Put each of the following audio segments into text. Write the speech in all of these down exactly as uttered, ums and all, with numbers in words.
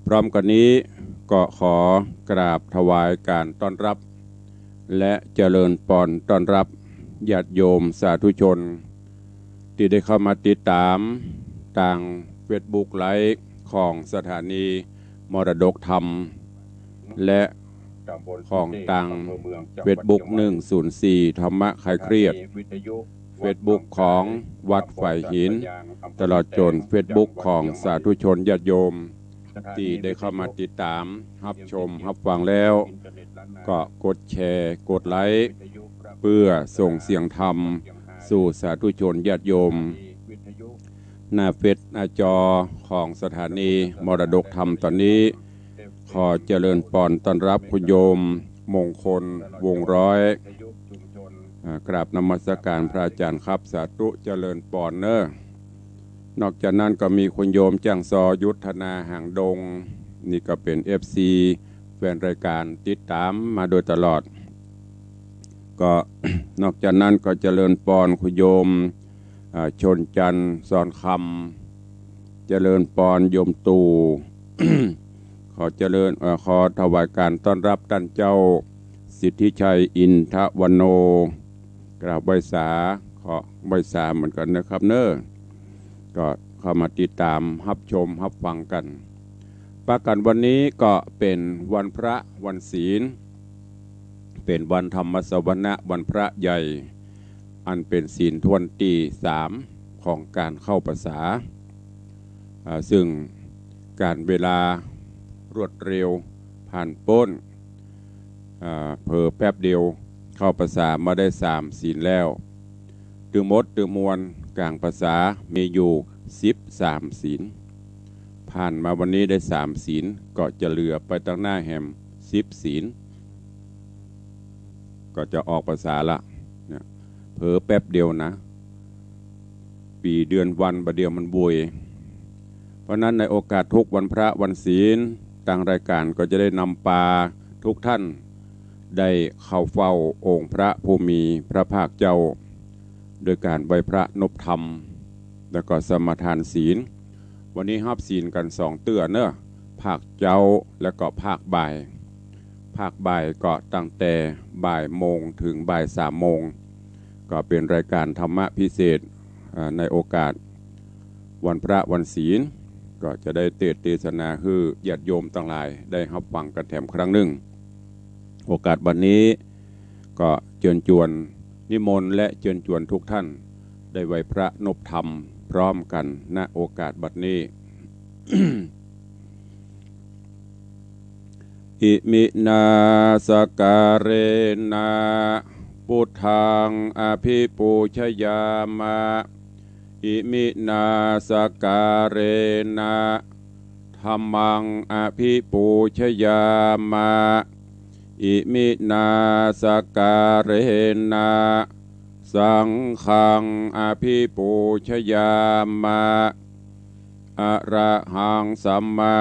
พร้อมกั๋นนี้ก็ขอกราบถวายการต้อนรับ และเจริญปอนต้อนรับญาติโยมสาธุชน ตี้ได้เข้ามาติดต๋ามตางเฟซบุ๊กไลฟ์ของสถานีมรดกธรรม และของตางเฟซบุ๊กหนึ่งศูนย์สี่ธรรมะคลายเครียด เฟซบุ๊กของวัดฝายหิน ตลอดจ๋นเฟซบุ๊กของสาธุชนญาติโยม ตี้ได้เข้ามาติดต๋าม ฮับชม ฮับฟังแล้ว ก็กดแชร์ กดไลก์ เปื้อส่งเสียงธรรมสู่สาธุชนญาติโยม หน้าเฟซหน้าจอของสถานีมรดกธรรมต๋อนนี้ ขอเจริญปอนต้อนรับคุณโยมมงคล วงศ์ร้อย อ่า กราบนมัสการพระอาจารย์ครับ สาธุ เจริญปอนเน่อ นอกจากนั้นก็มีคุณโยมจ้างซอ ยุทธนา หางดง นี่ก็เป๋น เอฟซี แฟนรายการติดต๋ามมาโดยตลอด ก็ นอกจากนั้นก็เจริญปอนคุณโยม อ่า ชนจันทร์ สอนคำ เจริญปอนโยมตู่ ขอเจริญ เอ่อ ขอถวายการต้อนรับต้านเจ้าสิทธิชัย อินทวโน กราบไหว้สา ขอไหว้สาเหมือนกั๋นนะครับเน่อ ก็เข้ามาติดต๋ามฮับชมฮับฟังกั๋น ปะกั๋นวันนี้ก็เป๋นวันพระวันศีล เป๋นวันธรรมสวนะ วันพระใหญ่ อันเป๋นศีลถ้วนตี้สามของก๋านเข้าพรรษา อ่า ซึ่งก๋านเวลารวดเร็วผ่านป๊น อ่า เผลอแป๊บเดียวเข้าพรรษามาได้สามศีลแล้ว ตึงหมดตึงมวลก๋างพรรษามีอยู่สิบสามศีล ผ่านมาวันนี้ได้สามศีล ก็จะเหลือไปตังหน้าแหมสิบศีล ก็จะออกพรรษาละ เนี่ย เผลอแป๊บเดียวนะ ปี๋เดือนวันบ่าเดี่ยวมันโวย เพราะฉะนั้นในโอกาสทุกวันพระวันศีล ตางรายการก็จะได้นำปาทุกท่าน ได้เข้าเฝ้าองค์พระผู้มีพระภาคเจ้า โดยก๋านไหว้พระนบธรรม แล้วก็สมาทานศีล วันนี้ฮับศีลกั๋นสองเตื้อเน่อ ภาคเจ๊า แล้วก็ภาคบ่าย ภาคบ่ายก็ตั้งแต่บ่ายโมงเถิงบ่ายสามโมง ก็เป๋นรายการธรรมะพิเศษ อ่า ในโอกาสวันพระวันศีล ก็จะได้เตสน์เตสนาหื้อญาติโยมตังหลายได้ฮับฟังกั๋นแถมครั้งนึ่ง โอกาสบัดนี้ก็เจิญจวนนิมนต์และเจิญจวนทุกท่านได้ไหว้พระนบธรรมพร้อมกั๋น ณ โอกาสบัดนี้ อิมินาสการะนะ พุทธังอภิปูชยามะ อิมินาสการะนะ ธัมมังอภิปูชยามะ อิมินาสการะนะ สังฆังอภิปูชยามะ อะระหังสัมมา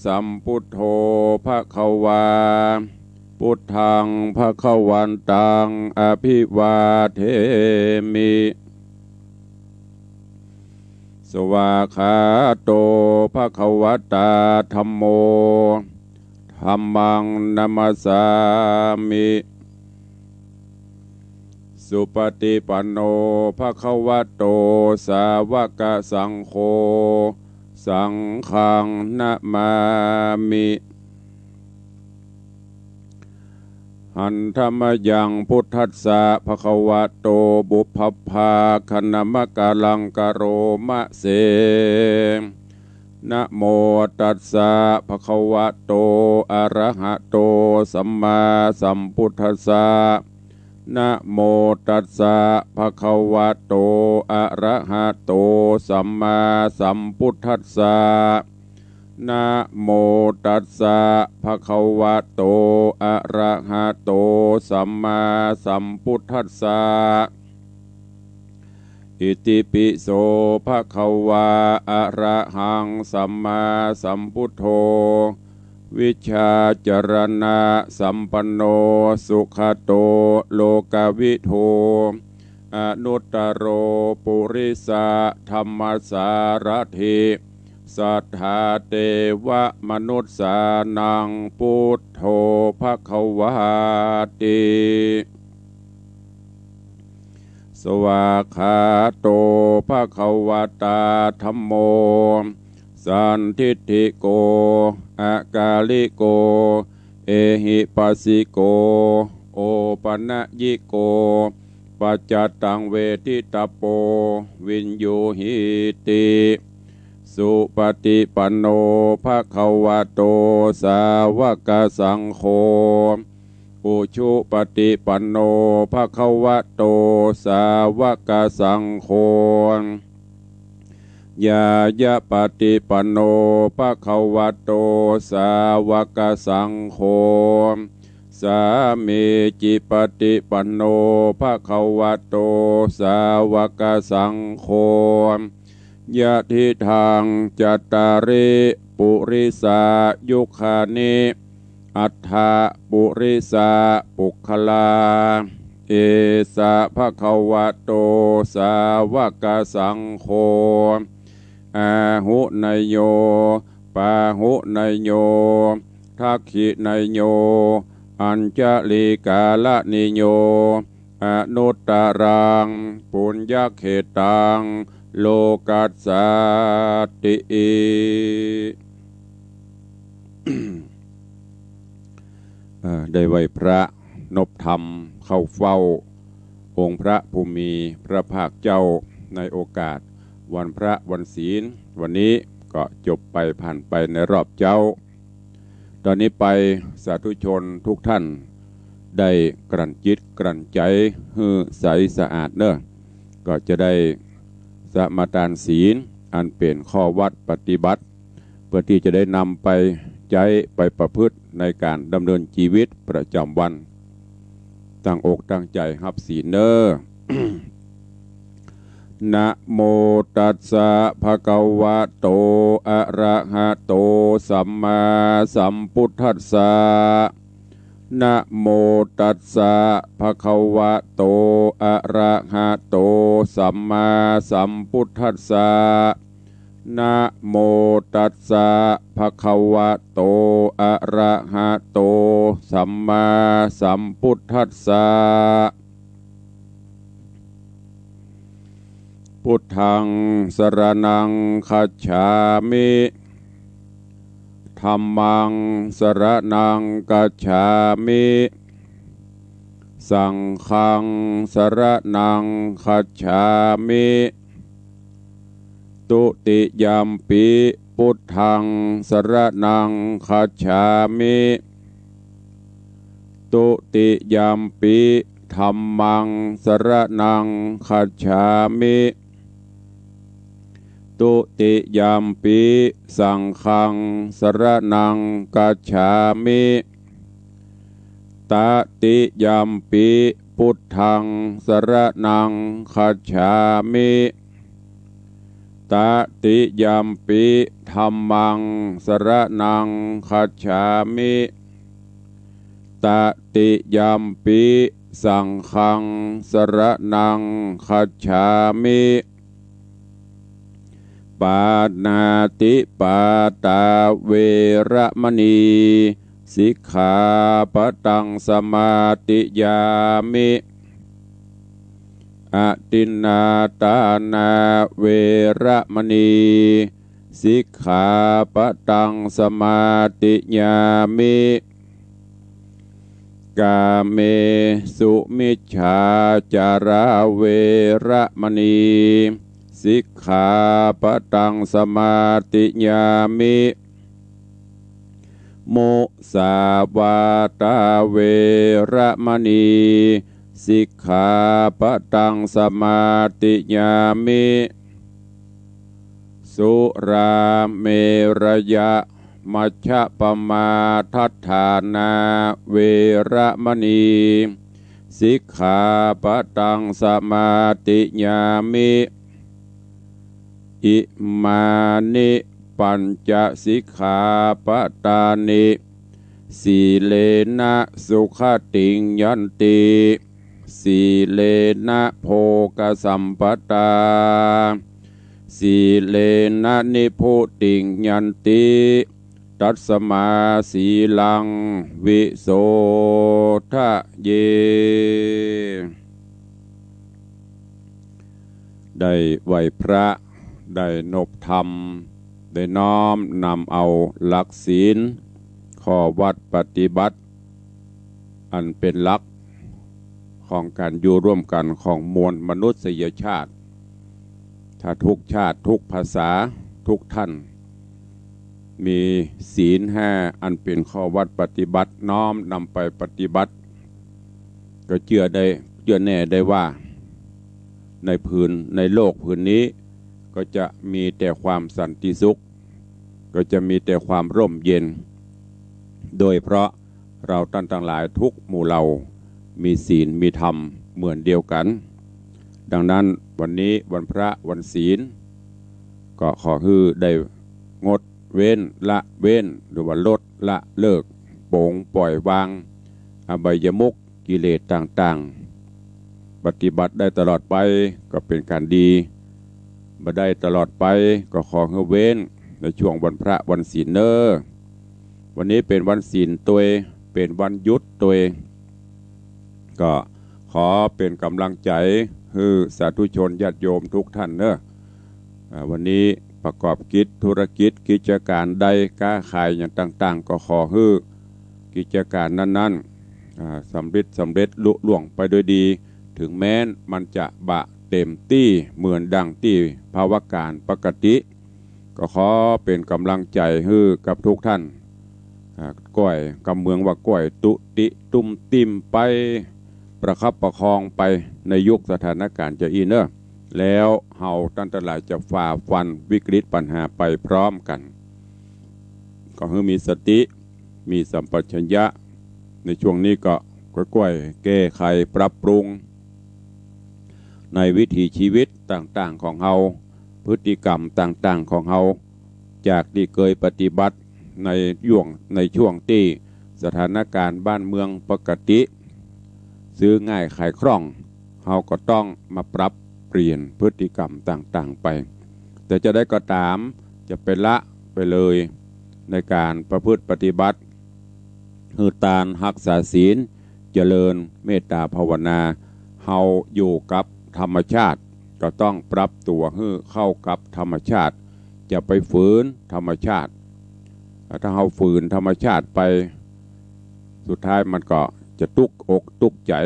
สัมพุทโธภะคะวา พุทธังภะคะวันตังอภิวาเทมิ สวากขาโตภะคะวะตาธัมโม ธัมมังนะมัสสามิ สุปะฏิปันโนภะคะวะโต สาวกสังโฆ สังฆังนะมามิ หันธะมะยังพุทธัสสะภะคะวะโต ปุพพะภาคะนะมะกะลังกะโรมะเส นะโมตัสสะภะคะวะโต อะระหะโต สัมมาสัมพุทธัสสะ นะโมตัสสะภะคะวะโต อะระหะโต สัมมาสัมพุทธัสสะ นะโมตัสสะภะคะวะโต อะระหะโต สัมมาสัมพุทธัสสะ อิติปิโสภะคะวะ อะระหังสัมมาสัมพุทโธ วิชชาจารณะสัมปันโน สุขะโต โลกะวิทู อนุตตะโร ปุริสะธัมมะสารถิ satthā devamanussānaṃ buddho bhagavāti. Svākkhāto bhagavatā dhammo sandiṭṭhiko akāliko ehipassiko opanayiko paccattaṃ veditabbo viññūhīti. Supaṭipanno bhagavato sāvakasaṅgho, ujupaṭipanno bhagavato sāvakasaṅgho, ñāyapaṭipanno bhagavato sāvakasaṅgho, sāmīcipaṭipanno bhagavato sāvakasaṅgho, yadidaṃ cattāri purisayugāni aṭṭha purisapuggalā, esa bhagavato sāvakasaṅgho, āhuneyyo pāhuneyyo dakkhiṇeyyo añjalikaraṇīyo anuttaraṃ puññakkhettaṃ lokassāti. เอ่อ ได้ไหว้พระนบธรรมเข้าเฝ้าองค์พระผู้มีพระภาคเจ้าในโอกาสวันพระวันศีล วันนี้ก็จบไปผ่านไปในรอบเจ๊า ตอนนี้ไปสาธุชนทุกท่านได้กลั่นจิตกลั่นใจ๋หื้อใสสะอาดเน่อ ก็จะได้สมาทานศีลอันเป๋นข้อวัดปฏิบัติ เพื่อตี้จะได้นำไปใจ๊ไปประพฤติในก๋านดำเนินจีวิตประจ๋ำวัน ตั้งอกตั้งใจ๋ฮับศีลเน่อ Namo tassa bhagavato arahato sammāsambuddhassa. Namo tassa bhagavato arahato sammāsambuddhassa. Namo tassa bhagavato arahato sammāsambuddhassa. Buddhaṃ saraṇaṃ gacchāmi. Dhammaṃ saraṇaṃ gacchāmi. Saṅghaṃ saraṇaṃ gacchāmi. Dutiyampi buddhaṃ saraṇaṃ gacchāmi. Dutiyampi dhammaṃ saraṇaṃ gacchāmi. Dutiyampi saṅghaṃ saraṇaṃ gacchāmi. Tatiyampi buddhaṃ saraṇaṃ gacchāmi. Tatiyampi dhammaṃ saraṇaṃ gacchāmi. Tatiyampi saṅghaṃ saraṇaṃ gacchāmi. Pāṇātipātā veramaṇī sikkhāpadaṃ samādiyāmi. Adinnādānā veramaṇī sikkhāpadaṃ samādiyāmi. Kāmesu micchācārā veramaṇī sikkhāpadaṃ samādiyāmi. Musāvādā veramaṇī sikkhāpadaṃ samādiyāmi. Surāmerayamajjapamādaṭṭhānā veramaṇī sikkhāpadaṃ samādiyāmi. Imāni pañca sikkhāpadāni. Sīlena sugatiṃ yanti, sīlena bhogasampadā, สีเลนะนิพพุติงยันติ ตัสมาสีลังวิโสทะเย ได้ไหว้พระ ได้นบธรรม ได้น้อมนำเอาหลักศีล ข้อวัตรปฏิบัติ อันเป๋นหลักของก๋านอยู่ร่วมกั๋นของมวลมนุษยชาติ ถ้าทุกชาติ ทุกภาษา ทุกท่าน มีศีลห้าอันเป๋นข้อวัตรปฏิบัติ น้อมนำไปปฏิบัติ ก็เจื้อได้ เจื้อแน่ได้ว่า ในผืน ในโลกผืนนี้ ก็จะมีแต่ความสันติสุข ก็จะมีแต่ความร่มเย็น โดยเพราะ เราต้านตังหลายทุกหมู่เหล่า มีศีลมีธรรมเหมือนเดียวกั๋น ดังนั้นวันนี้วันพระวันศีล ก็ขอหื้อได้งดเว้นละเว้น หรือว่าลดละเลิก ป๋งปล่อยวาง อบายมุขกิเลสต่างๆ ปฏิบัติได้ตลอดไปก็เป๋นก๋านดี บ่ได้ตลอดไปก็ขอหื้อเว้นในช่วงวันพระวันศีลเน่อ วันนี้เป๋นวันศีลตวย เป๋นวันหยุดตวย ก็ขอเป๋นก๋ำลังใจ๋หื้อสาธุชนญาติโยมทุกท่านเน่อ อ่า วันนี้ประกอบกิจธุรกิจกิจก๋านใด ก๊าขายหยังต่างๆ ก็ขอหื้อกิจก๋านนั้นๆ อ่า สำเร็จ สำเร็จลุล่วงไปโดยดี ถึงแม้นมันจะบ่เต๋มตี้เหมือนดังตี้ภาวะก๋าลปกติ ก็ขอเป๋นก๋ำลังใจ๋หื้อกับทุกท่าน อ่า ก้อย กำเมืองว่าก้อยตุ๊ตี้ตุ้มติ้มไป ประคับประคองไปในยุคสถานก๋าลจะอี้เน่อ แล้วเฮาต้านตังหลายจะฝ่าฟันวิกฤตปัญหาไปพร้อมกั๋น ก็หื้อมีสติ มีสัมปชัญญะ ในช่วงนี้ก็ก้อยๆ แก้ไขปรับปรุง ในวิถีชีวิตต่างๆ ของเฮา พฤติกรรมต่างๆ ของเฮา จากตี้เกยปฏิบัติในย่วง ในช่วงตี้สถานก๋าลบ้านเมืองปกติ ซื้อง่ายขายคล่อง เฮาก็ต้องมาปรับเปลี่ยนพฤติกรรมต่างๆ ไป แต่จะใดก็ต๋าม จะไปละไปเลยในก๋านประพฤติปฏิบัติ หื้อตาน ฮักษาศีล เจริญเมตตาภาวนา เฮาอยู่กับธรรมชาติ ก็ต้องปรับตั๋วหื้อเข้ากับธรรมชาติ จะไปฝืนธรรมชาติ ถ้าเฮาฝืนธรรมชาติไป สุดท้ายมันก็จะตุ๊กอกตุ๊กใจ๋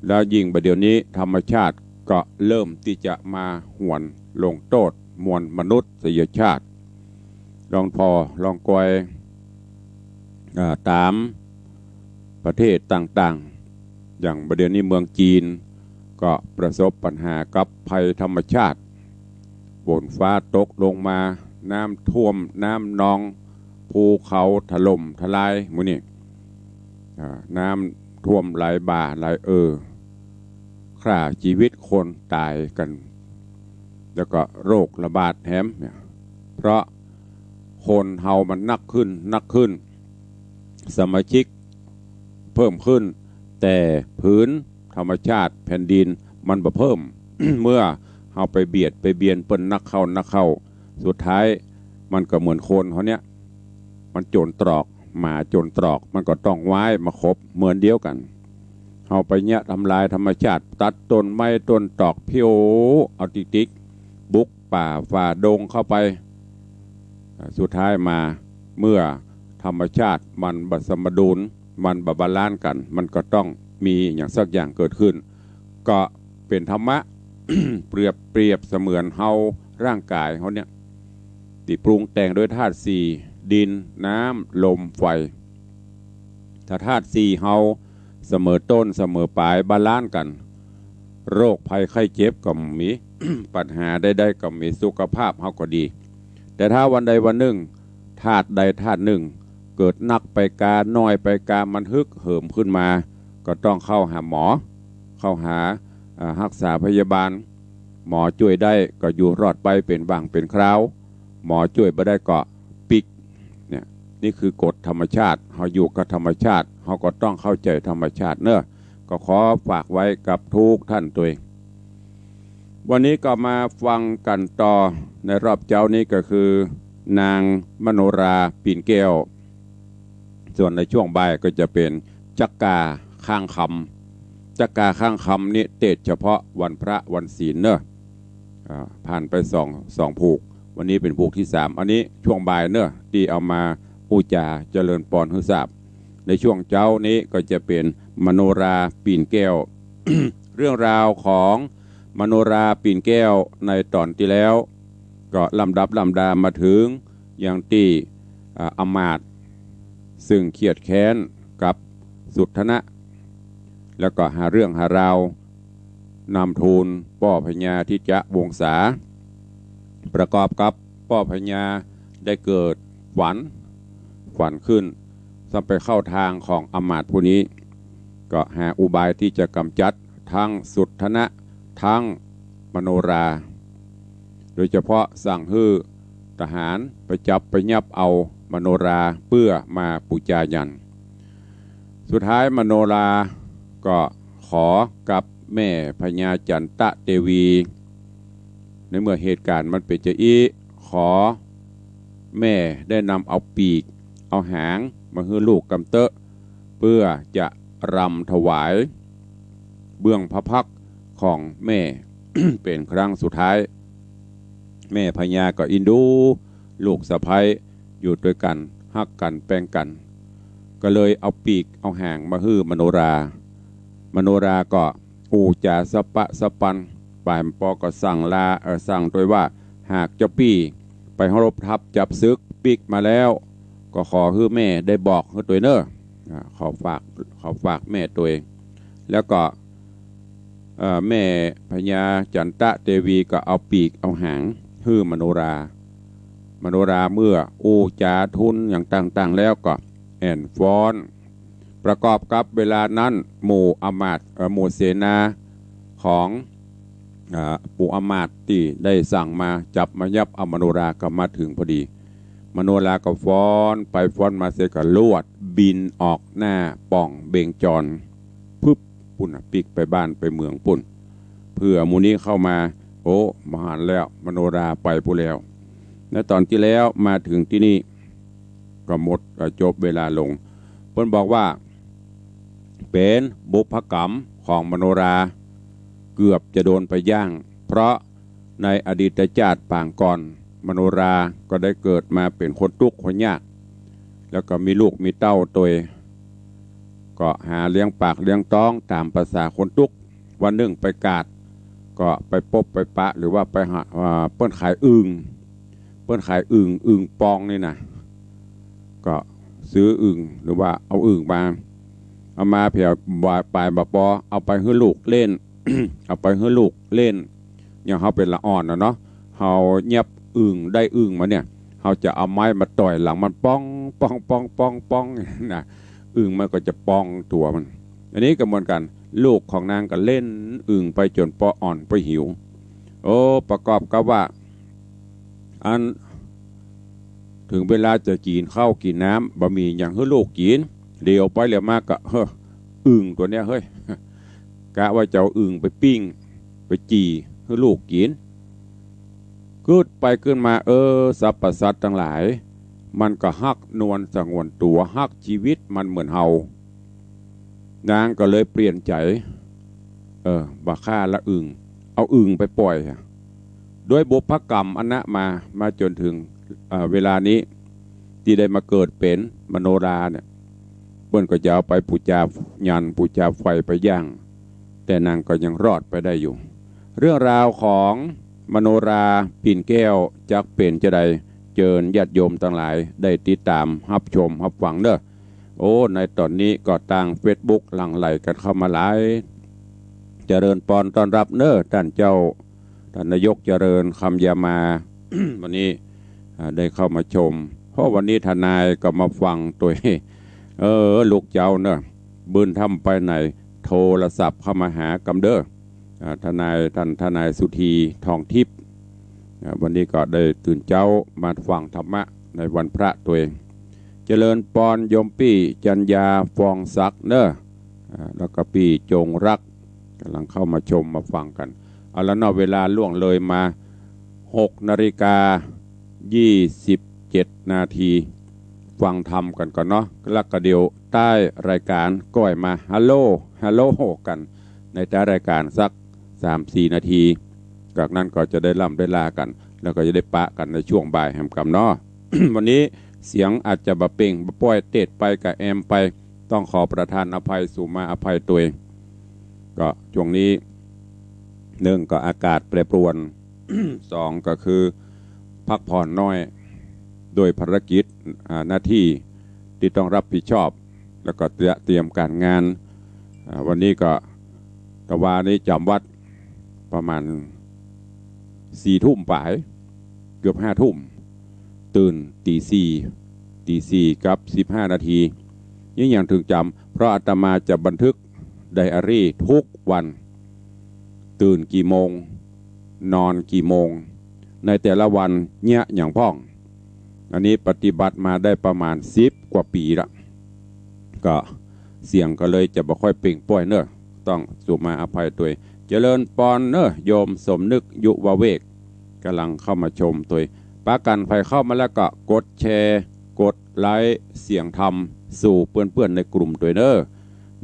แล้วยิ่งบ่าเดี่ยวนี้ธรรมชาติก็เริ่มตี้จะมาหวนลงโต้ษมวลมนุษยชาติ ลองผ่อ ลองกอย อ่า ต๋ามประเทศต่างๆ อย่างบ่าเดี่ยวนี้เมืองจีน ก็ประสบปัญหากับภัยธรรมชาติ ฝนฟ้าตกลงมา น้ำท่วม น้ำนอง ภูเขาถล่มทลาย หมู่นี้ อ่า น้ำท่วมหลายบ่าหลายเอ่อ ฆ่าจีวิตคนต๋ายกั๋น แล้วก็โรคระบาดแถมเนี่ย เพราะคนเฮามันนักขึ้น นักขึ้น สมาชิกเพิ่มขึ้น แต่ผืนธรรมชาติแผ่นดินมันบ่เพิ่ม เมื่อเฮาไปเบียดไปเบียนเปิ้นนักเข้า นักเข้า สุดท้ายมันก็เหมือนคนเฮาเนี่ย มันโจรตรอก หมาโจรตรอก มันก็ต้องว้ายมาขบเหมือนเดียวกั๋น เฮาไปเยียะทำลายธรรมชาติ ตัดต้นไม้ต้นตอก เผี้ยวเอาติ๊กๆ บุกป่าฝ่าดงเข้าไป อ่า สุดท้ายมา เมื่อธรรมชาติมันบ่สมดุล มันบ่บาลานซ์กั๋น มันก็ต้องมีหยังสักอย่างเกิดขึ้น ก็เป๋นธรรมะ เปรียบ เปรียบเสมือนเฮาร่างก๋ายเฮาเนี่ย ตี้ปรุงแต่งโดยธาตุสี่ ดิน น้ำ ลม ไฟ ถ้าธาตุสี่เฮาเสมอต้นเสมอปลาย บาลานซ์กั๋น โรคภัยไข้เจ็บก็บ่มี ปัญหาใดๆ ก็บ่มี สุขภาพเฮาก็ดี แต่ถ้าวันใดวันนึ่ง ธาตุใดธาตุนึ่ง เกิดนักไปกา น้อยไปกา มันฮึกเหิมขึ้นมา ก็ต้องเข้าหาหมอ เข้าหา อ่า ฮักษาพยาบาล หมอจ้วยได้ก็อยู่รอดไปเป๋นบางเป๋นคราว หมอจ้วยบ่ได้ก็ปิ๊ก เนี่ย นี่คือกฎธรรมชาติ เฮาอยู่กับธรรมชาติ เฮาก็ต้องเข้าใจ๋ธรรมชาติเนาะ ก็ขอฝากไว้กับทุกท่านตวย วันนี้ก็มาฟังกั๋นต่อในรอบเจ๊านี้ก็คือ นางมโนรา ปิ่นแก้ว ส่วนในช่วงบ่ายก็จะเป๋นจักกาค้างคำ จักกาค้างคำนี้เตสน์เฉพาะวันพระวันศีลเนาะ อ่า ผ่านไปสอง สองผูก วันนี้เป๋นผูกตี้สาม อันนี้ช่วงบ่ายเนาะ ตี้เอามาอู้จ๋าเจริญปอนหื้อทราบ ในช่วงเจ๊านี้ก็จะเป๋นมโนรา ปิ่นแก้ว เรื่องราวของมโนรา ปิ่นแก้วในต๋อนตี้แล้ว ก็ลำดับลำดามาเถิงยังตี้ อ่า อำมาตย์ ซึ่งเคียดแค้นกับสุทธนะ แล้วก็หาเรื่องหาราว นำทูลป้อพญาทิจวงศา ประกอบกับป้อพญาได้เกิดฝัน ฝันขึ้น ซ้ำไปเข้าตางของอำมาตย์ผู้นี้ ก็หาอุบายตี้จะก๋ำจัดตึงสุทธนะ ตึงมโนรา โดยเฉพาะสั่งหื้อทหารไปจับไปยับเอามโนราเปื้อมาปู๋จายัน สุดท้ายมโนราก็ขอกับแม่พญาจันตะเตวี ในเมื่อเหตุก๋ารณ์มันเป๋นจะอี้ ขอแม่ได้นำเอาปีกเอาหางมาหื้อลูกกำเต๊อะ เปื้อจะรำถวายเบื้องพระพักตร์ของแม่ เป๋นครั้งสุดท้าย แม่พญาก็อินดูลูกสะใภ้อยู่ตวยกั๋น ฮักกั๋นแปงกั๋น ก็เลยเอาปีกเอาหางมาหื้อมโนรา มโนราก็อู้จ๋าสะปะสะปัน บ่ายปอก็สั่งลา เอ่อ สั่งตวยว่า หากเจ้าปี้ไปฮบทัพจับศึกปิ๊กมาแล้ว ก็ขอหื้อแม่ได้บอกหื้อตวยเน่อ อ่า ขอฝาก ขอฝากแม่ตวย แล้วก็ เอ่อ แม่พญาจันตะเตวีก็เอาปีกเอาหางหื้อมโนรา มโนราเมื่ออู้จ๋าทูลอย่างต่างๆ แล้วก็แอ่นฟ้อน ประกอบกับเวลานั้นหมู่อำมาตย์ เอ่อ หมู่เสนาของ เอ่อ ปู่อำมาตย์ตี้ได้สั่งมาจับมายับเอามโนราก็มาเถิงพอดี มโนราก็ฟ้อนไปฟ้อนมาเสร็จก็ลวดบินออกหน้าป่องเบญจร พึบ ปุ้นน่ะ ปิ๊กไปบ้านไปเมืองปุ้น เผื่อหมู่นี้เข้ามา โอ้ บ่หันแล้ว มโนราไปปู้นแล้ว ในต๋อนตี้แล้วมาเถิงตี้นี่ ก็หมด เอ่อ จบเวลาลง เปิ้นบอกว่า เป๋นบุพกรรมของมโนรา เกือบจะโดนไปย่าง เพราะในอดีตจาติปางก่อน มโนราก็ได้เกิดมาเป๋นคนตุ๊กข์คนยาก แล้วก็มีลูกมีเต้าตวย ก็หาเลี้ยงปากเลี้ยงต๊องต๋ามประสาคนตุ๊กข์ วันนึ่งไปกาด ก็ไปปบไปปะ หรือว่าไปหา อ่า เปิ้นขายอึ่ง เปิ้นขายอึ่ง อึ่งปองนี่นะ ก็ซื้ออึ่ง หรือว่าเอาอึ่งมา เอามาเผียบ่าย บ่ายบ่ปอ เอาไปหื้อลูกเล่น เอาไปหื้อลูกเล่น อย่างเฮาเป๋นละอ่อนน่ะเนาะ เฮายับอึ่ง ได้อึ่งมาเนี่ย เฮาจะเอาไม้มาต่อยหลังมัน ป๊อง ป๊อง ป๊อง ป๊อง ป๊อง นะ อึ่งมันก็จะปองตั๋วมัน อันนี้ก็เหมือนกั๋น ลูกของนางก็เล่นอึ่งไปจ๋นปออ่อนปอหิว โอ้ ประกอบกับว่า อัน เถิงเวลาจะกิ๋นข้าวกิ๋นน้ำ บ่มีหยังหื้อลูกกิ๋น เหลียวไปเหลียวมาก็ เฮ้อ อึ่งตั๋วเนี้ยเฮ้ย กะว่าจะเอาอึ่งไปปิ้ง ไปจี่หื้อลูกกิ๋น กึ๊ดไปกึ๊ดมา เออ สรรพสัตว์ตังหลาย มันก็ฮักนวลสงวนตั๋ว ฮักจีวิตมันเหมือนเฮา นางก็เลยเปลี่ยนใจ๋ เออ บ่ฆ่าละอึ่ง เอาอึ่งไปป่อยอะ ด้วยบุพกรรมอันนะมา มาจ๋นเถิง เอ่อ เวลานี้ ตี้ได้มาเกิดเป๋นมโนราเนี่ย เปิ้นก็จะเอาไปปู๋จายัน ปู๋จาไฟไปย่าง แต่นางก็ยังรอดไปได้อยู่ เรื่องราวของมโนรา ปิ่นแก้ว จักเป๋นจาใด เจิญญาติโยมตังหลายได้ติดต๋ามฮับชมฮับฟังเน่อ โอ้ ในต๋อนนี้ก็ตางเฟซบุ๊กหลั่งไหลกั๋นเข้ามาหลาย เจริญปอนต้อนฮับเน่อ ต้านเจ้า ต้านนายกเจริญ คำยามา วันนี้ อ่า ได้เข้ามาชม เพราะวันนี้ทนายก็มาฟังตวย เออ ลูกเจ้าเน่อ บ่าท่านไปไหน โทรศัพท์เข้ามาหากำเด้อ อ่า ทนาย ต้านทนายสุธี ทองทิพย์ อ่า วันนี้ก็ได้ตื่นเจ๊ามาฟังธรรมะในวันพระตวย เจริญปอนโยมปี้จัญญา ฟองศักดิ์เน่อ อ่า แล้วก็ปี้จงรัก ก่ำลังเข้ามาชมมาฟังกั๋น เอาละเนาะ เวลาล่วงเลยมาหกนาฬิกายี่สิบเจ็ดนาที ฟังธรรมกั๋นก่อนเนาะ แล้วก็เดี๋ยวต้านรายก๋านก้อยมาฮัลโหล ฮัลโหลกั๋น ในต้านรายก๋านสักสามสี่นาที จากนั้นก็จะได้ร่ำได้ลากั๋น แล้วก็จะได้ปะกั๋นในช่วงบ่ายแหมกำเนาะ วันนี้เสียงอาจจะบ่เป่งบ่ป้อย เตดไปกับแอมไป ต้องขอประทานอภัย สุมาอภัยตวย ก็ช่วงนี้ หนึ่งก็อากาศแปรปรวน สองก็คือพักผ่อนน้อย โดยภารกิจ อ่า หน้าตี้ตี้ต้องรับผิดชอบ แล้วก็เตรียม เตรียมก๋านงาน อ่า วันนี้ก็ ตะวานี้จ๋ำวัดประมาณสี่ทุ่มป๋าย เกือบห้าทุ่ม ตื่นตีสี่ ตีสี่กับสิบห้านาที นี่ยังเถิงจ๋ำ เพราะอาตมาจะบันทึกไดอารี่ทุกวัน ตื่นกี่โมง นอนกี่โมง ในแต่ละวันเยียะหยังพ่อง อันนี้ปฏิบัติมาได้ประมาณสิบกว่าปี๋ละ ก็เสียงก็เลยจะบ่ค่อยเป่งป้อยเน่อ ต้องสุมาอภัยตวย เจริญปอนเน่อ โยมสมนึก ยุวเวก ก๋ำลังเข้ามาชมตวย ปากั๋นใผเข้ามาแล้วก็กดแชร์ กดไลก์เสียงธรรมสู่เปื้อนๆ ในกลุ่มตวยเน่อ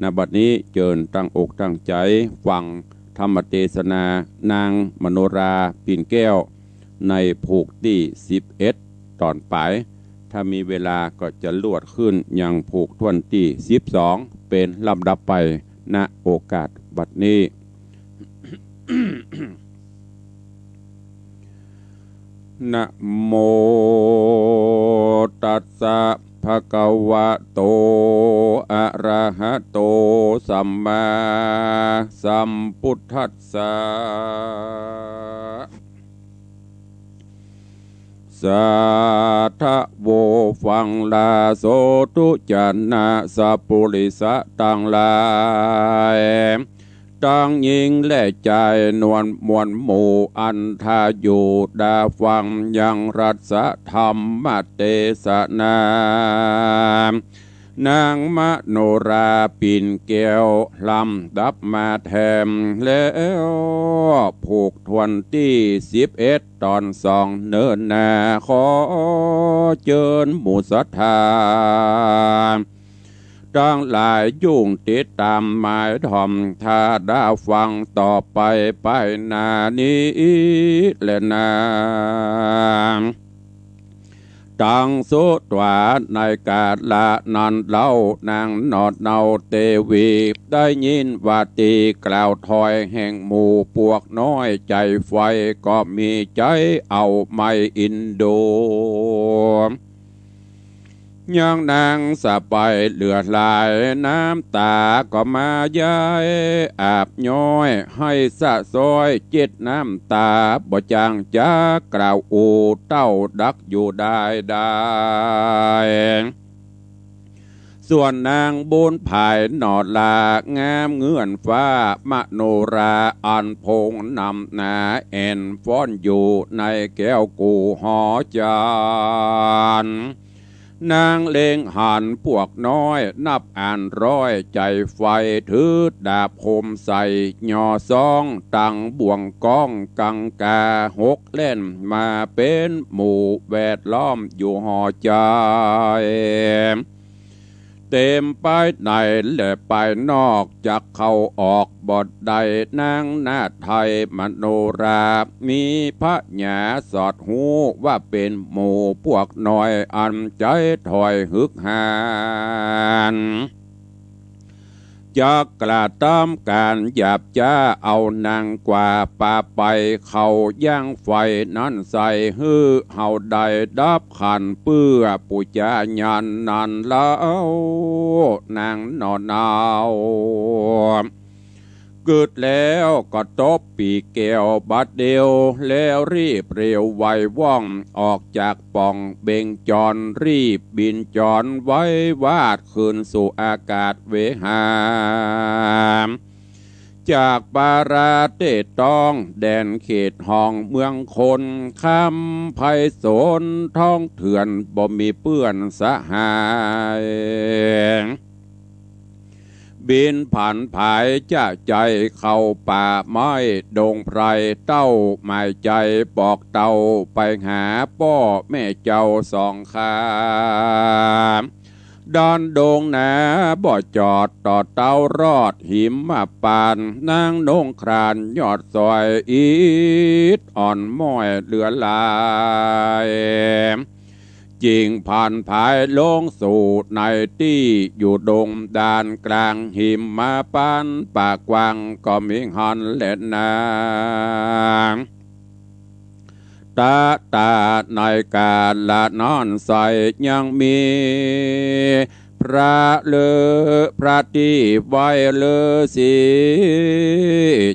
ณ บัดนี้เจิญตั้งอกตั้งใจ๋ฟังธรรมเตสนา นางมโนรา ปิ่นแก้ว ในผูกตี้สิบเอ็ด ต๋อนป๋าย ถ้ามีเวลาก็จะลวดขึ้นยังผูกถ้วนตี้สิบสอง เป๋นลำดับไป ณ โอกาสบัดนี้ นะโม ตัสสะ ภะคะวะโต อะระหะโต สัมมาสัมพุทธัสสะ สาธะโว ฟังลาโส ทุจนะ สัปปุริสะตังหลาย ตังญิงและจาย นวลมวลหมู่ อันทาอยู่ดาฟังยังรัสธรรมเตสนา นางมโนรา ปิ่นแก้ว ลำดับมาแถมแล้ว ผูกถ้วนตี้สิบเอ็ด ต๋อนสอง เนิ่นนา ขอเจิญหมู่ศรัทธาตังหลาย ยุ่งติดต๋ามหมายถ่อม ถ้าดาฟังต่อไป ไปหน้านี้แลนา ตังสุตวา ในกาละนั้นเล่า นางหนอดเนาเตวี ได้ยินว่าตี้กล่าวถ้อยแห่งหมู่ปวกน้อยใจ๋ใฝ่ ก็มีใจ๋เอาไม้อินดู ยังนางสะใภ้เหลือหลาย น้ำต๋าก็มาไหลอาบย้อย ไหว้สะซ้อยเจ็ดน้ำต๋า บ่จางจะกล่าวอู้ เต้าดักอยู่ได้ได้ ส่วนนางบุญผายหนอดลา งามเหมือนฟ้ามโนรา อันพงนำหนา แอ่นฟ้อนอยู่ในแก้วกู่หอจันทร์ นางเล็งหันปวกน้อยนับอันร้อย ใจ๋ใฝ่ถือดาบคมใส่ หย่อซ้องตังบ่วงก้อง กังกาหกแล่นมา เป๋นหมู่แวดล้อมอยู่หอจันทร์ เต๋มปายในและปายนอก จักเข้าออกบ่ได้ นางนาฏไทยมโนรา มีผญาสอดฮู้ว่าเป๋นหมู่ปวกน้อย อันใจ๋ถ้อยหึกหัน จักกระตำก๋านหยาบจ๊า เอานางกว่าปาไป เข้ายังไฟนั้นใส่ หื้อเฮาได้ดับขัน เปื้อปู๋จาญาณนั้นเล่า นางหนอเนา กึ๊ดแล้วก็ตบปี้แก้วบัดเดียว แล้วรีบเร็วไวว่อง ออกจากป่องเบ่งจร รีบบินจรไววาด ขึ้นสู่อากาศเวหา จากปาราเตศต้อง แดนเขตห้องเมืองคน คำไพศาลท้องเถื่อน บ่มีเปื้อนสหาย บิณฑบาตผายจะใจ๋เข้าป่าไม้ดงไพร เต้าหมายใจ๋บอกเต้าไปหาป้อแม่เจ้าสองข้า ด้านดงนาบ่จอด ต่อเต้ารอดหิมพานต์ นางนงครานยอดสอยอิดอ่อนม้อยเหลือหลาย จึงผ่านผายลงสู่ในตี้อยู่ดงดานกลางหิมพานต์ ป่ากว้างก็มีหั้นแลนา ตะตาในกาละนั้นไส้ยังมี พระฤา พระตี้ไหว้ฤๅษี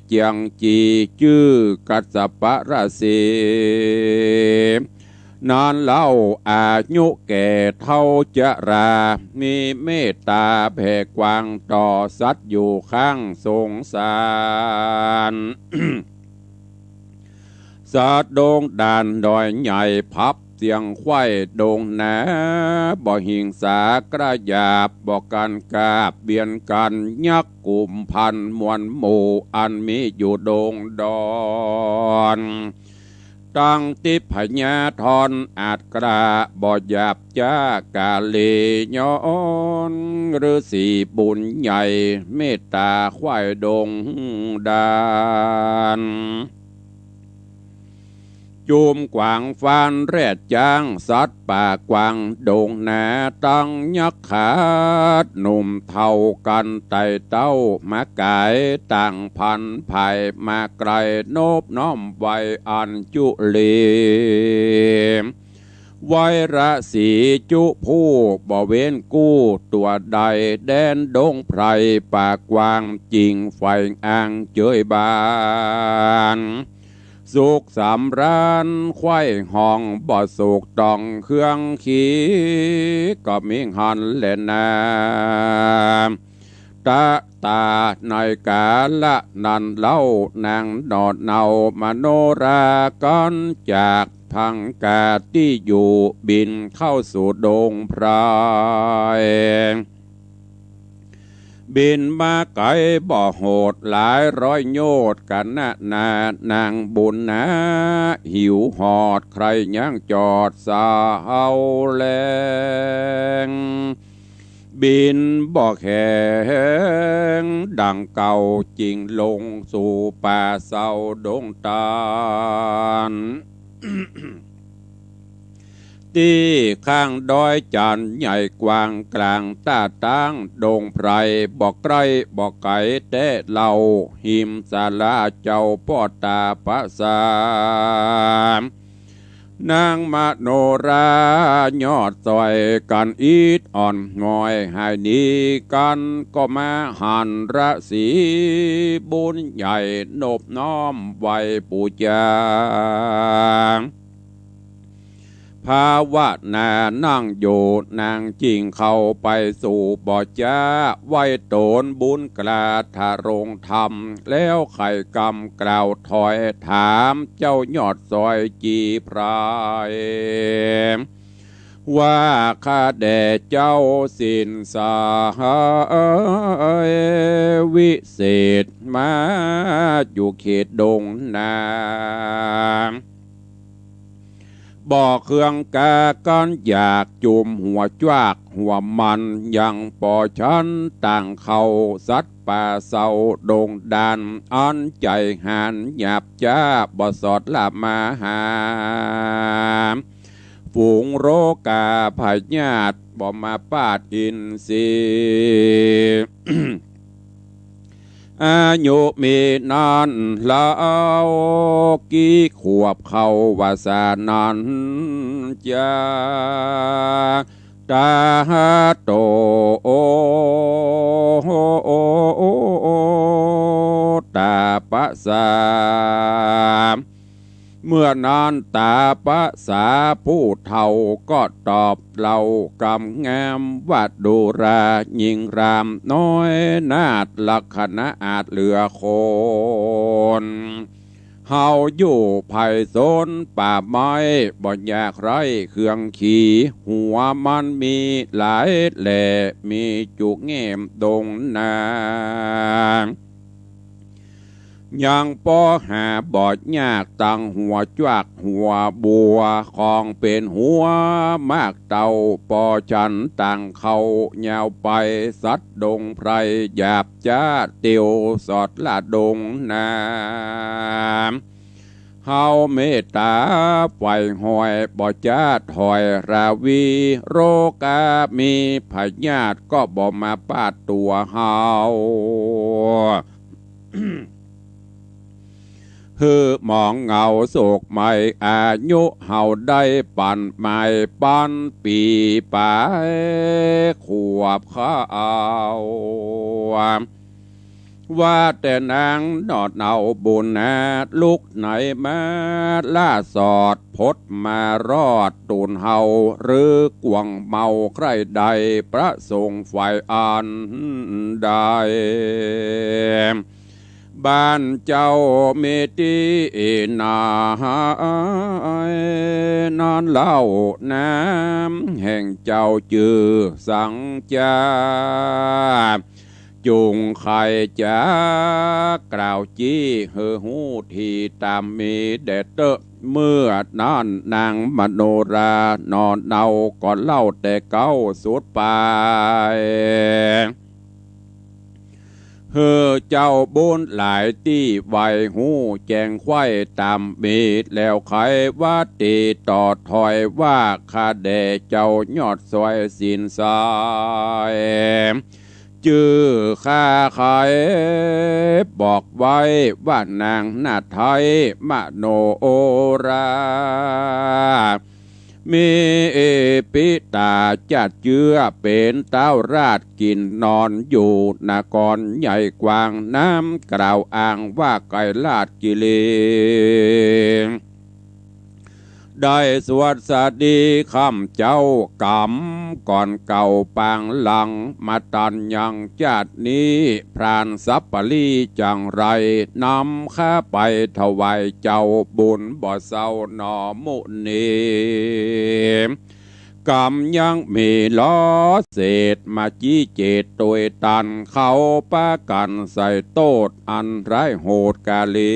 เจียงจีจื้อกัสสปะฤๅษี นั้นเล่าอายุแก่เฒ่าจรา มีเมตต๋าแผ่กว้างต่อสัตว์อยู่ข้างสงสาร สัตว์ดงดานดอยใหญ่พับเสียงไขว้ดงนา บ่หิงสากระหยาบ บ่กั๋นกาบเบียดกั๋น ยักษ์กุมภัณฑ์มวลหมู่ อันมีอยู่ดงดอน ตังติพญาธรอาจกล้า บ่หยาบจ๊ากาเล ย้อนฤๅษีบุญใหญ่ เมตต๋าไขว้ดงดาน จุมกวางฟานแรดจ๊าง สัตว์ป่ากว้างดงนา ตังยักขาดหนุ่มเฒ่ากั๋นไต่เต้า มาก๋ายต่างพันธุ์ผายมาไก๋ นบน้อมไหว้อัญจุลี ไหว้ฤๅษีจุผู้บ่เว้นกู้ตั๋วใด แดนดงไพรป่ากว้าง จิ่งใฝ่อ้างเจยบาน สุขสำราญไขว้ห้อง บ่สุขต้องเครื่องขี ก็มีหั้นแลนา ตะตาในกาละนั้นเล่า นางหนอดเนามาโนรา กั๋นจากพังกาตี้อยู่ บิณเข้าสู่ดงไพร บิณมาไก๋บ่โหดหลายร้อยโยชน์ กั๋นนานา นางบุญนาหิวหอด ใคร่ยังจอดเศร้าแลง บิณบ่แข็งดังเก่า จิ่งลงสู่ป่าเศร้าดงตาล ตี้ข้างดอยจันทน์ใหญ่กว้าง กลางต้าตั้งดงไพร บ่ใก้บ่ไก๋แต๊เล่า หิมศาลาเจ้าป้อต๋าปะสา นางมโนรายอดสอยกั๋นอิดอ่อนม้อย หายหนีกั๋นก็มาหันฤๅษีบุญใหญ่ นบน้อมไหว้ปู๋จา ภาวนานั่งอยู่ นางจิ่งเข้าไปสู่บ่จ๊า ไหว้ต๋นบุญกล้าทรงธรรม แล้วไขกำกล่าวถอยถาม เจ้ายอดสอยจีไพร ว่าข้าแด่เจ้าสินสหาย วิเศษมาอยู่เขตดงนา บ่เคืองกากั๋นอยาก จุมหัวจวากหัวมัน ยังปอฉันต่างเข้า สัตว์ป่าเศร้าดงดาน อันใจ๋หาญหยาบจ๊า บ่สอดละมาหา ฝูงโรคาพยาธิ บ่มาปาดอินทรีย์ อายุมีนั้นลาว กี่ขวบเข้าว่าสานั้นจา ตาโตต๋าปะสา เมื่อนั้นต๋าปะสาผู้เฒ่าก็ตอบเล่ากำงามว่า ดูราญิงรามน้อยนาฏ ลักขณะอาจเหลือคน เฮาอยู่ไพศาลป่าไม้ บ่อยากไร้เครื่องขี หัวมันมีหลายแหล่ มีจุแง่มดงนา ยังปอหาบ่ยาก ตังหัวจวักหัวบัว ของเป๋นหัวหมากเต้า ปอฉันตังเข้ายาวไป สัตว์ดงไพรหยาบจ๊า เตียวสอดละดงนา เฮาเมตต๋าใฝ่ห้อย บ่จ๊าถอยราวี โรคามีพยาธิ ก็บ่มาปาดตั๋วเฮา หื้อหมองเหงาโศกไหม้ อายุเฮาได้ปันหมาย ปันปี๋ป๋ายขวบเข้า ว่าแต่นางหนอดเอาบุญนา ลุกไหนมาล่าสอด พดมารอดตูนเฮา หรือกวางเมาใคร่ใด ประสงค์ฝ่ายอันใด บ้านเจ้ามีตี้ไหน นั้นเล่า นามแห่งเจ้าจื้อสังจา จุ่งใค่จะกล่าวจี้หื้อฮู้ทีต๋ามมีแด่เต๊อะ เมื่อนั้นนางมโนราหนอเนาก็เล่าแต่เก๊าสุดไป หื้อเจ้าบุญหลายตี้ไหวฮู้แจ้งไขว้ต๋ามมี แล้วใค่ว่าตี้ต่อถอยว่า ข้าแด่เจ้ายอดซอยสินสาย จื้อข้าใค่บอกไว้ว่านางนาไทยมโนรา มีปิต๋าจาดเจื้อเป๋นต้าวราชกิ๋นนอนอยู่นครใหญ่กว้าง นามกล่าวอ้างว่าไกรราชกิรี ได้สวัสดีค่ำเจ๊ากำก่อนเก่าปางหลัง มาตันยังจาดนี้ พรานสัปปะลี้จังไร นำข้าไปถวายเจ้าบุญบ่เศร้าหนอมุนี กำยังมีล้อเศษมาจี้เจตโตยตัน เขาปากั๋นใส่โต้ษอันร้ายโหดกาลี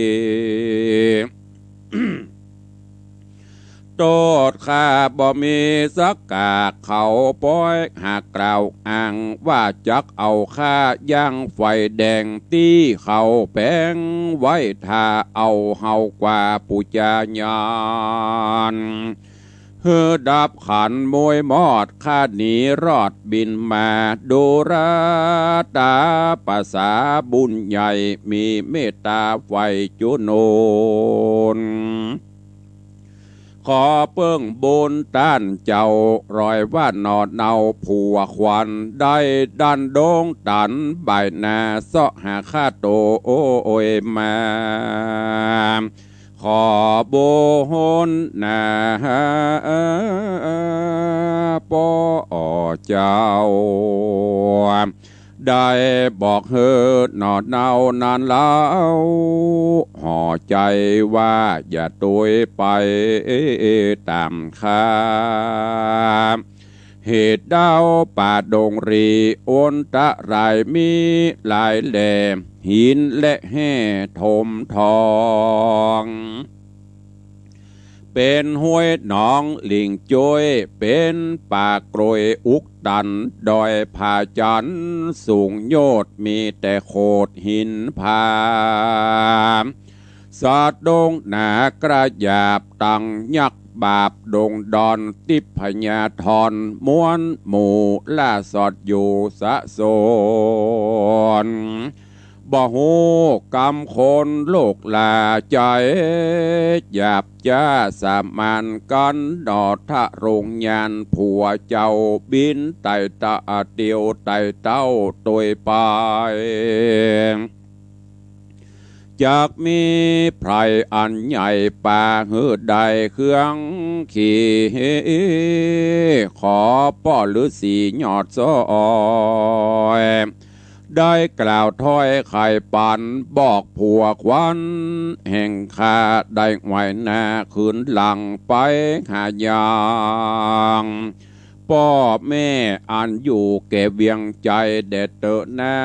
โต้ษข้าบ่มีสักกาก เขาปอยหากกล่าวอ้างว่าจักเอาข้าย่างไฟแดง ตี้เขาแป๋งไว้ถ้าเอาเฮากว่าปู๋จาญาณ หื้อดับขันมวยมอด ข้าหนีรอดบินมา ดูราต๋าประสาบุญใหญ่ มีเมตต๋าใฝ่จุนน ขอเปิ้งบุญต้านเจ้า รอยว่าหนอเนาผัวขวัญ ได้ดันดงตันบ่ายนา เซาะหาข้าโตโอยมา ขอบุญนาป้อเจ้า ได้บอกหื้อหนอเนานั้นเล่า ห่อใจ๋ว่าอย่าตวยไปต๋ามข้า เหตุเดาป่าดงรี อันตรายมีหลายแหล่ หินและแฮ่ถมทอง เป๋นห้วยหนองหลิงจ้วย เป๋นป่ากล้วยอุกตัน ดอยผาจันทร์สูงโยด มีแต่โขดหินผา สัตว์ดงหนากระหยาบ ตังยักษ์บาปดงดอน ทิพยาธร ม้วนหมู่ล่าสอดอยู่สะสน บ่ฮู้กำคนโลกหล่า ใจ๋หยาบจ๊าสมานกั๋น หนอทะโลงญาณผัวเจ้า บินไต่ตะเตียวไต่เต้าตวยไป จักมีไพรอันใหญ่ปาหื้อได้เครื่องขี่ ขอป้อฤๅษียอดซอย ได้กล่าวถ้อยไขปัญบอกผัวขวัญแห่งข้า ได้ไหว้หน้าคืนหลังไปหายัง ป้อแม่อันอยู่แก่เวียงจันทน์แด่เต๊อะนา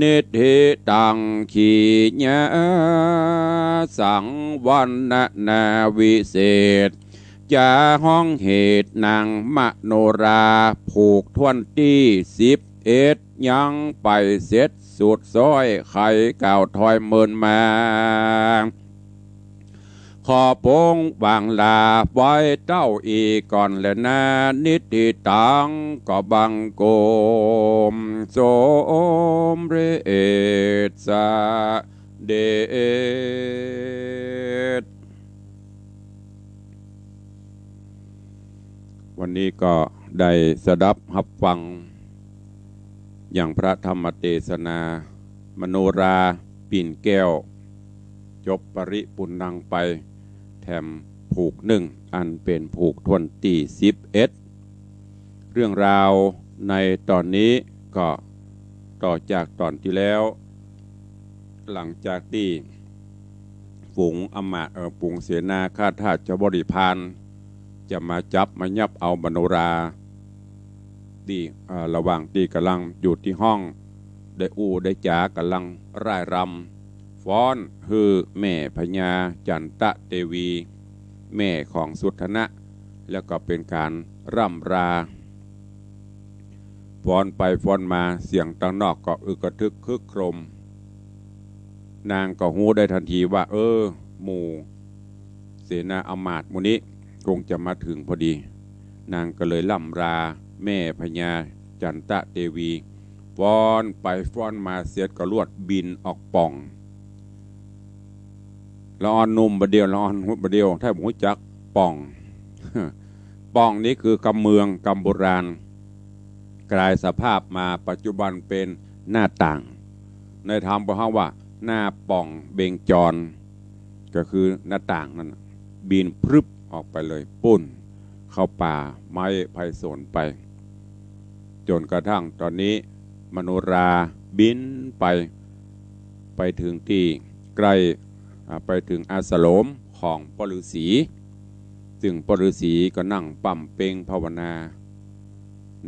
นิทธิตัง ขีณาสัง วรรณนาวิเศษ จ๋าฮ้องเหตุนางมโนรา ผูกถ้วนตี้สิบเอ็ด ยังไปเสร็จสุดซ้อย ไขกล่าวถ้อยเมินมา ขอปงวางลาไว้เต้าอี้ก่อนแลนา นิทธิตัง ก็บังคมสมเร็จเสด็จ วันนี้ก็ได้สดับฮับฟัง อย่างพระธรรมเตสนา มโนราปิ่นแก้ว จบปริปุณณังไป แถมผูกนึ่ง อันเป๋นผูกถ้วนตี้สิบเอ็ด เรื่องราวในต๋อนนี้ก็ต่อจากต๋อนตี้แล้ว หลังจากตี้ฝูงอำมาตย์ เอ่อ ฝูงเสนาข้าทาสบริพาร จะมาจับมายับเอามโนรา ตี้ เอ่อ ระหว่างตี้ก่ำลังอยู่ตี้ห้อง ได้อู้ได้จ๋าก่ำลังร่ายรำ ฟ้อนหื้อแม่พญาจันตะเตวี แม่ของสุทัณณะ แล้วก็เป๋นก๋านร่ำรา ฟ้อนไปฟ้อนมา เสียงตังนอกก็อึกกระทึกครึกโครม นางก็ฮู้ได้ตันทีว่า เออ หมู่เสนาอำมาตย์หมู่นี้คงจะมาเถิงพอดี นางก็เลยร่ำราแม่พญาจันตะเตวี ฟ้อนไปฟ้อนมาเสร็จก็ลวดบินออกป่อง ละอ่อนหนุ่มบ่าเดี่ยว ละอ่อนฮุดบ่าเดี่ยว ถ้าบ่ฮู้จักป่อง ป่องนี้คือกำเมือง กำโบราณ กลายสภาพมาปัจจุบันเป๋นหน้าต่าง ในธรรมเปิ้นฮ้องว่าหน้าป่องเบญจร ก็คือหน้าต่างนั่นน่ะ บินพรึบออกไปเลย ปู้น เข้าป่าไม้ไพศาลไป จ๋นกระทั่งต๋อนนี้มโนราบินไป ไปเถิงตี้ใก้ อ่า ไปเถิงอาสรมของป้อฤๅษี ซึ่งป้อฤๅษีก็นั่งบำเพ็ญภาวนา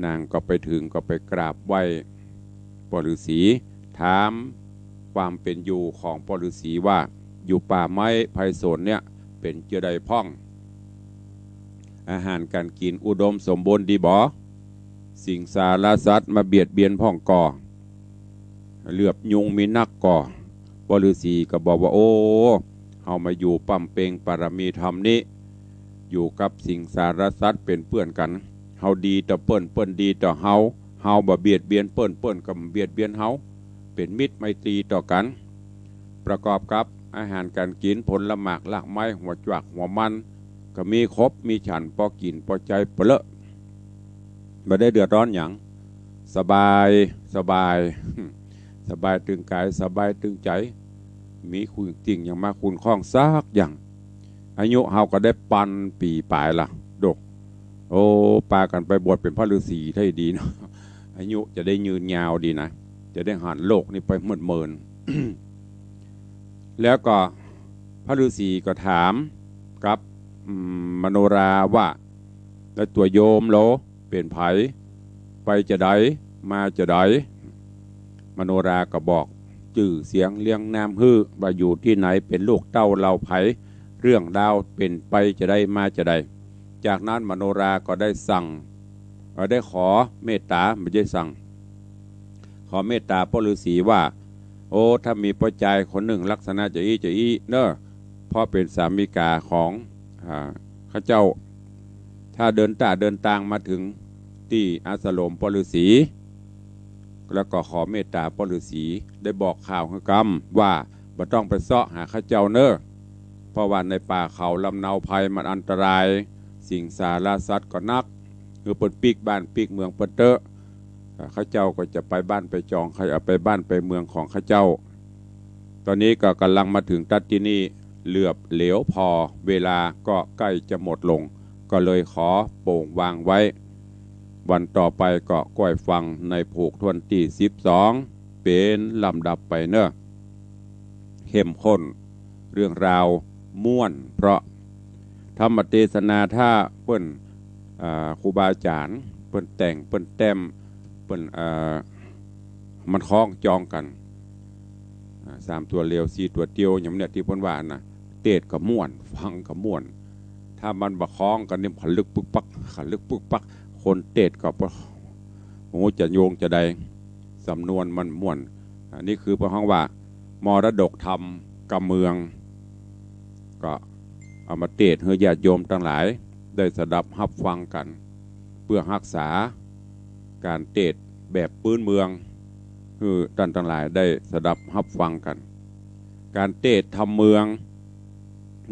นางก็ไปเถิงก็ไปกราบไหว้ป้อฤๅษี ถามความเป๋นอยู่ของป้อฤๅษีว่า อยู่ป่าไม้ไพศาลเนี่ยเป๋นจาใดพ่อง อาหารก๋านกิ๋นอุดมสมบูรณ์ดีบ่ สิงสารสัตว์มาเบียดเบียนพ่องก่อ เหลือบยุงมีนักก่อ ป้อฤๅษีก็บอกว่า โอ้ เฮามาอยู่บำเพ็ญปารมีธรรมนี้ อยู่กับสิงสารสัตว์เป๋นเปื้อนกั๋น เฮาดีต่อเปิ้น เปิ้นดีต่อเฮา เฮาบ่เบียดเบียนเปิ้น เปิ้นก็บ่เบียดเบียนเฮา เป๋นมิตรไมตรีต่อกั๋น ประกอบกับอาหารก๋านกิ๋น ผลหมากรากไม้ หัวจวักหัวมัน ก็มีครบมีฉัน ปอกิ๋นปอใจ๊เปลอะ บ่ได้เดือดร้อนหยัง สบาย สบาย สบายตึงก๋าย สบายตึงใจ๋ มีสิ่งหยังมาคุ้มครองสักอย่าง อายุเฮาก็ได้ปันปี๋ป๋ายละ โดก โอ้ ปากั๋นไปบวชเป๋นพระฤๅษีไท้ดีเนาะ อายุจะได้ยืนยาวดีนะ จะได้หันโลกนี้ไปเมินๆ แล้วก็พระฤๅษีก็ถามกับ อืม มโนราว่า แล้วตั๋วโยมโลเป๋นใผ ไปจาใด มาจาใด มโนราก็บอกจื้อเสียงเรียงนามหื้อ ว่าอยู่ตี้ไหน เป๋นลูกเต้าเหล่าใผ เรื่องราวเป๋นไปจาใด มาจาใด จากนั้นมโนราก็ได้สั่ง เอ่อ ได้ขอเมตต๋า บ่ใจ้สั่ง ขอเมตต๋าป้อฤๅษีว่า โอ้ ถ้ามีป้อจายคนนึ่งลักษณะจาอี้จาอี้เน่อ เพราะเป๋นสามิก๋าของ อ่า ข้าเจ้า ถ้าเดินต้าเดินตางมาเถิงตี้อาสรมป้อฤๅษี แล้วก็ขอเมตต๋าป้อฤๅษี ได้บอกข่าวหื้อกำว่า บ่ต้องไปเซาะหาข้าเจ้าเน่อ เพราะว่าในป่าเขาลำเนาไพรมันอันตราย สิงสารสัตว์ก็นัก หื้อเปิ้นปิ๊กบ้านปิ๊กเมืองเปิ้นเต๊อะ อ่า ข้าเจ้าก็จะไปบ้านไปจอง ใค่เอาไปบ้านไปเมืองของข้าเจ้า ต๋อนนี้ก็ก่ำลังมาเถิงตั๊ดตี้นี่ เหลือบเหลียวผ่อ เวลาก็ใก้จะหมดลง ก็เลยขอโป่งวางไว้ วันต่อไปก็ก้อยฟังในผูกถ้วนตี้สิบสอง เป๋นลำดับไปเน่อ เข้มข้น เรื่องราวม่วน เพราะธรรมเตสนาถ้าเปิ้น อ่า ครูบาอาจ๋ารย์เปิ้นแต่ง เปิ้นแต้ม เปิ้น อ่า มันคล้องจองกั๋น อ่า สามตั๋วเดียว สี่ตั๋วเดียว อย่างเนี่ยตี้เปิ้นว่าน่ะ เตสน์ก็ม่วน ฟังก็ม่วน ถ้ามันบ่คล้องกั๋นนี่ ขะลึกปึ๊กปัก ขะลึกปึ๊กปัก คนเตสน์ก็บ่ฮู้จะโยงจะใด สำนวนมันม่วน อันนี้คือเปิ้นฮ้องว่า มรดกธรรมกำเมือง ก็เอามาเตสน์หื้อญาติโยมตังหลายได้สดับฮับฟังกั๋น เปื้อฮักษาก๋านเตสน์แบบปื๊นเมือง หื้อต้านตังหลายได้สดับฮับฟังกั๋น ก๋านเตสน์ธรรมเมือง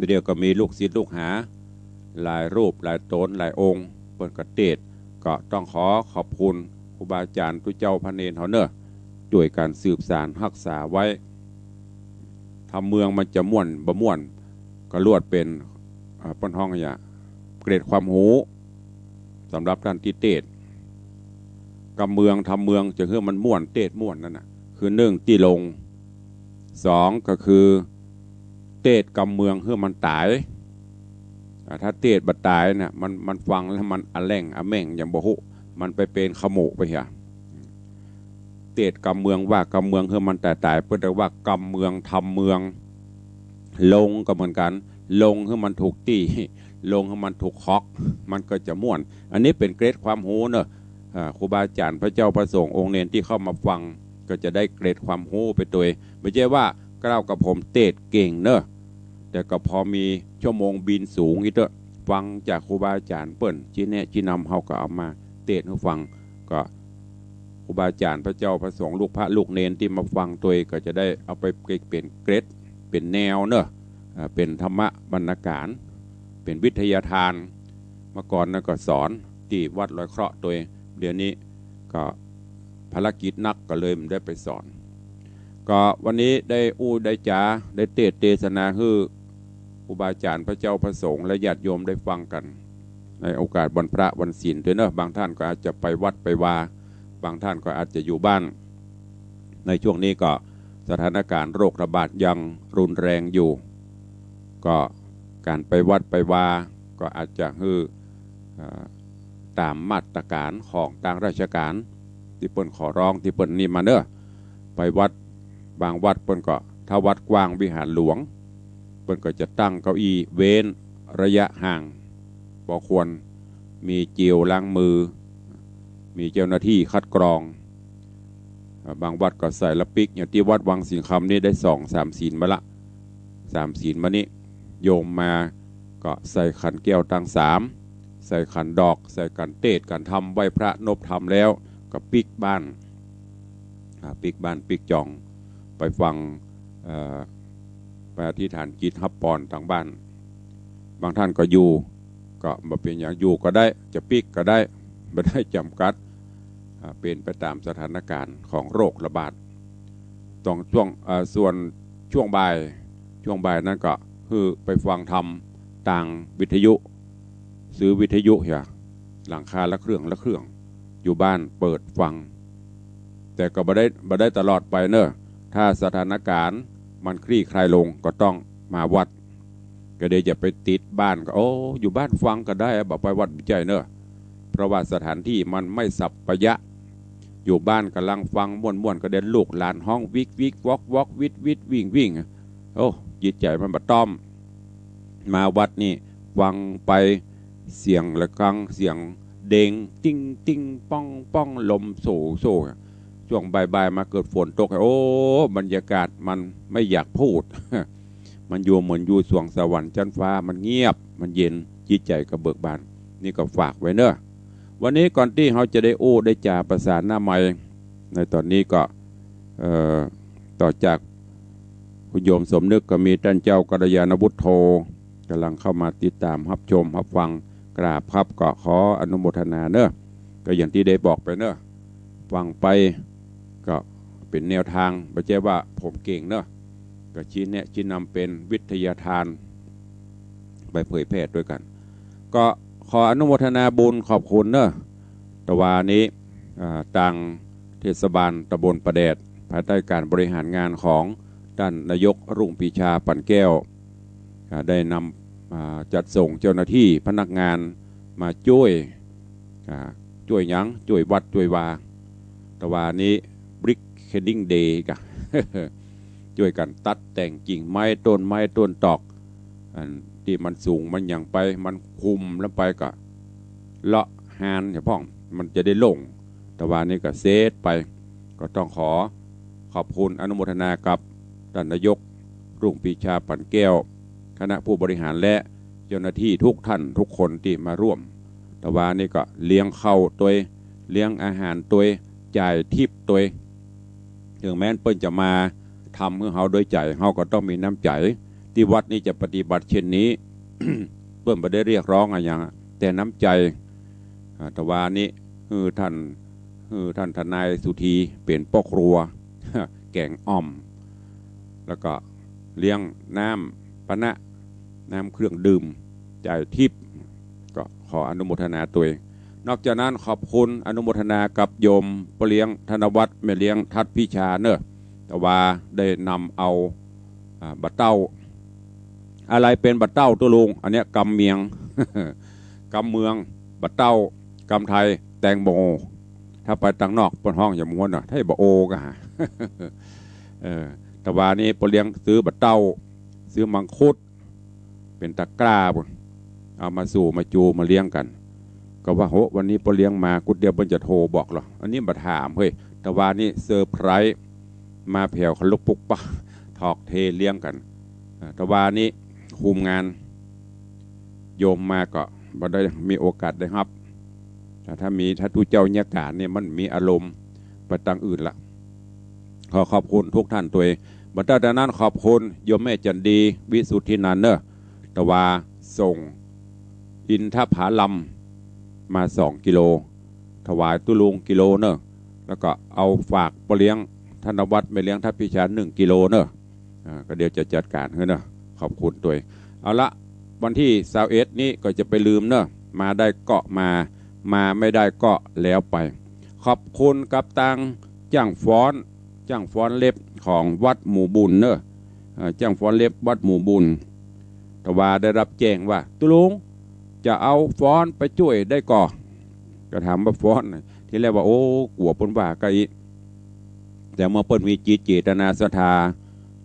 เดี๋ยวก็มีลูกศิษย์ลูกหา หลายรูปหลายต๋นหลายองค์ เปิ้นก็เตสน์ ก็ต้องขอขอบคุณครูบาอาจ๋ารย์ตุ๊เจ้าพระเณรเฮาเน่อ จ้วยกั๋นสืบสานฮักษาไว้ ธรรมเมืองมันจะม่วนบ่ม่วน ก็ล้วนเป๋น อ่า เปิ้นฮ้องอะหยัง เกร็ดความฮู้ สำหรับต้านตี้เตสน์ กำเมืองธรรมเมืองจะหื้อมันม่วน เตสน์ม่วนนั่นน่ะ คือนึ่งตี้ลง สองก็คือ เตสน์กำเมืองหื้อมันต๋าย อ่า ถ้าเตสน์บ่ต๋ายน่ะ มัน มันฟังแล้วมันอะแหล่งอะแหม่งหยังบ่ฮู้ มันไปเป๋นขมุไปเหีย เตสน์กำเมือง ว่ากำเมืองหื้อมันต๋ายๆ เปิ้นเรียกว่ากำเมืองธรรมเมือง ลงก็เหมือนกั๋น ลงหื้อมันถูกตี้ ลงหื้อมันถูกคอก มันก็จะม่วน อันนี้เป๋นเกร็ดความฮู้เน่อ อ่า ครูบาอาจ๋ารย์พระเจ้าพระสงฆ์องค์เณรตี้เข้ามาฟัง ก็จะได้เกร็ดความฮู้ไปตวย บ่ใจ้ว่าเกล้ากับผมเตสน์เก่งเน่อ แต่ก็พอมีชั่วโมงบินสูงอี้เต๊อะ ฟังจากครูบาอาจ๋ารย์เปิ้น ชี้แนะชี้นำ เฮาก็เอามาเตสน์หื้อฟัง ก็ครูบาอาจ๋ารย์พระเจ้าพระสงฆ์ลูกพระลูกเณรตี้มาฟังตวย ก็จะได้เอาไปเป๋นเกร็ด เป๋นแนวเน่อ อ่า เป๋นธรรมบรรณาการ เป๋นวิทยาทาน เมื่อก่อนนั้นก็สอนตี้วัดลอยเคราะห์ตวย เดี๋ยวนี้ก็ภารกิจหนักก็เลยบ่ได้ไปสอน ก็วันนี้ได้อู้ได้จ๋า ได้เตสน์เตสนาหื้อครูบาอาจ๋ารย์พระเจ้าพระสงฆ์และญาติโยมได้ฟังกั๋น ในโอกาสวันพระวันศีลตวยเน่อ บางท่านก็อาจจะไปวัดไปวา บางท่านก็อาจจะอยู่บ้าน ในช่วงนี้ก็สถานการณ์โรคระบาดยังรุนแรงอยู่ ก็ก๋านไปวัดไปวา ก็อาจจะหื้อ เอ่อ ต๋ามมาตรการของตางราชก๋าน ตี้เปิ้นขอร้อง ตี้เปิ้นนี่มาเน่อ ไปวัด บางวัดเปิ้นก็ ถ้าวัดกว้างวิหารหลวง เปิ้นก็จะตั้งเก้าอี้เว้นระยะห่าง พอควร มีเจลล้างมือ มีเจ้าหน้าตี้คัดกรอง อ่า บางวัดก็ใส่ละปิ๊ก อย่างตี้วัดวังสิงห์คำนี่ได้สองสามศีลมาละ สามศีลมานี้ โยมมาก็ใส่ขันแก้วตังสาม ใส่ขันดอก ใส่ขันเตสน์ ขันธรรม ไหว้พระนบธรรมแล้ว ก็ปิ๊กบ้าน อ่า ปิ๊กบ้านปิ๊กจ่อง ไปฟัง เอ่อ ไปอธิษฐานจิตฮับปอนตางบ้าน บางท่านก็อยู่ ก็บ่เป๋นหยัง อยู่ก็ได้ จะปิ๊กก็ได้ บ่ได้จ๋ำกัด อ่า เป๋นไปต๋ามสถานการณ์ของโรคระบาด ต้องช่วง เอ่อ ส่วนช่วงบ่าย ช่วงบ่ายนั้นก็คือไปฟังธรรมตางวิทยุ ซื้อวิทยุเหีย หลังคาละเครื่องละเครื่อง อยู่บ้านเปิดฟัง แต่ก็บ่ได้ บ่ได้ตลอดไปเน่อ ถ้าสถานการณ์มันคลี่คลายลงก็ต้องมาวัด ก็เดี๋ยวจะไปติดบ้านก็ โอ้ อยู่บ้านฟังก็ได้ บ่ไปวัดบ่ใจ้เน่อ เพราะว่าสถานตี้มันไม่สัปปะยะ อยู่บ้านก่ำลังฟังม่วนๆ ก็เดี๋ยวลูกหลานฮ้องวิกวิกวอกวอกวิดวิดวิ่งวิ่ง โอ้ จิตใจ๋มันบ่ต้อม มาวัดนี่ฟังไป เสียงระฆัง เสียงเด็ง ติ๊งติ๊งป้องป้อง ลมโส่โส่ ช่วงบ่ายๆ มาเกิดฝนตก โอ้ บรรยากาศมันไม่อยากพูด มันอยู่เหมือนอยู่สวงสวรรค์จั๊นฟ้า มันเงียบ มันเย็น จิตใจ๋ก็เบิกบาน นี่ก็ฝากไว้เน่อ วันนี้ก่อนตี้เฮาจะได้อู้ได้จ๋าประสานหน้าไมค์ ในต๋อนนี้ก็ เอ่อ ต่อจากคุณโยมสมนึกก็มีต้านเจ้ากัลยาณวุฒโธ ก่ำลังเข้ามาติดต๋ามฮับชมฮับฟัง กราบครับ ก็ขออนุโมทนาเน่อ ก็อย่างตี้ได้บอกไปเน่อ ฟังไปก็เป๋นแนวตาง บ่ใจ้ว่าผมเก่งเน่อ ก็ชี้แนะชี้นำเป๋นวิทยาทาน ไปเผยแผ่ตวยกั๋น ก็ขออนุโมทนาบุญขอบคุณเน่อ ตะวานี้ อ่า ตางเทศบาลตำบลป่าแดด ภายใต้การบริหารงานของต้านนายก รุ่งปรีชา ปั่นแก้ว อ่า ได้นำ อ่า จัดส่งเจ้าหน้าตี้พนักงานมาจ้วย อ่า จ้วยหยัง จ้วยวัดจ้วยวา ตะวานี้ brick cleaning day ก่ะ จ้วยกั๋นตัดแต่งกิ่งไม้ ต้นไม้ ต้นตอก อันตี้มันสูงมันหยังไป มันคุมลำไปก็ เลาะฮานเสียพ่อง มันจะได้โล่ง ตะวานี้ก็เสร็จไป ก็ต้องขอขอบคุณอนุโมทนากับต้านนายก รุ่งปรีชา ปั่นแก้ว คณะผู้บริหารและเจ้าหน้าตี้ทุกต้านทุกคนตี้มาร่วม ตะวานี้ก็เลี้ยงข้าวตวย เลี้ยงอาหารตวย จ่ายทิปตวย เถิงแม้นเปิ้นจะมาทำหื้อเฮาด้วยใจ๋ เฮาก็ต้องมีน้ำใจ๋ ตี้วัดนี้จะปฏิบัติเช่นนี้ เปิ้นบ่ได้เรียกร้องอะหยัง แต่น้ำใจ๋ อ่า ตะวานี้ หื้อต้าน หื้อต้านทนายสุธีเป๋นป้อครัว แก๋งอ่อม แล้วก็เลี้ยงน้ำปานะ น้ำเครื่องดื่ม จ่ายทิป ก็ขออนุโมทนาตวย นอกจากนั้นขอบคุณอนุโมทนากับโยมป้อเลี้ยงธนวัฒน์ แม่เลี้ยงทัดพิชาเน่อ ตะวาได้นำเอา อ่า บ่าเต้า อะไรเป๋นบ่าเต้าตุ๊ลุง อันเนี้ยกำเมือง กำเมือง บ่าเต้า กำไทย แตงโม ถ้าไปตางนอกเปิ้นฮ้องอย่างม้วนน่ะ ไทบ่าโอก็หา เออ ตะวานี้ป้อเลี้ยงซื้อบ่าเต้า ซื้อมังคุด เป๋นตะกร้าปู้น เอามาสู่มาจูมาเลี้ยงกั๋น ก็ว่า โห วันนี้ป้อเลี้ยงมา กุ๊ดเดียวเปิ้นจะโทรบอกเหรอ อันนี้บ่ถามเฮ้ย ตะวานี้เซอร์ไพรส์ มาแผวขนลุกปุ๊กปั๊ก ถอกเทเลี้ยงกั๋น อ่า ตะวานี้คุมงาน โยมมาก็บ่ได้มีโอกาสได้ฮับ แต่ถ้ามี ถ้าตุ๊เจ้าเยียะก๋านนี่มันมีอารมณ์ไปตางอื่นละ ขอขอบคุณทุกต้านตวย บ่าเต้า ตะนั้นขอบคุณโยมแม่จันดี วิสุทธินันท์เน่อ ตะวาส่งอินทผลัมมาสองกิโล ถวายตุ๊ลุงกิโลเน่อ แล้วก็เอาฝากป้อเลี้ยงธนวัฒน์ แม่เลี้ยงทัดพิชา หนึ่งกิโลเน่อ อ่า ก็เดี๋ยวจะจัดก๋านหื้อเน่อ ขอบคุณตวย เอาละ วันตี้ซาวเอ็ดนี้ก็จะไปลืมเน่อ มาได้ก็มา มาไม่ได้ก็แล้วไป ขอบคุณกับตางจ้างฟ้อน จ้างฟ้อนเล็บของวัดหมู่บุญเน่อ เอ่อ จ้างฟ้อนเล็บวัดหมู่บุญ ตะวาได้ฮับแจ้งว่า ตุ๊ลุง จะเอาฟ้อนไปจ้วยได้ก่อ ก็ถามว่าฟ้อน ทีแรกว่า โอ้ กั๋วเปิ้นว่าก้าอี้ แต่เมื่อเปิ้นมีจิตเจตนาศรัทธา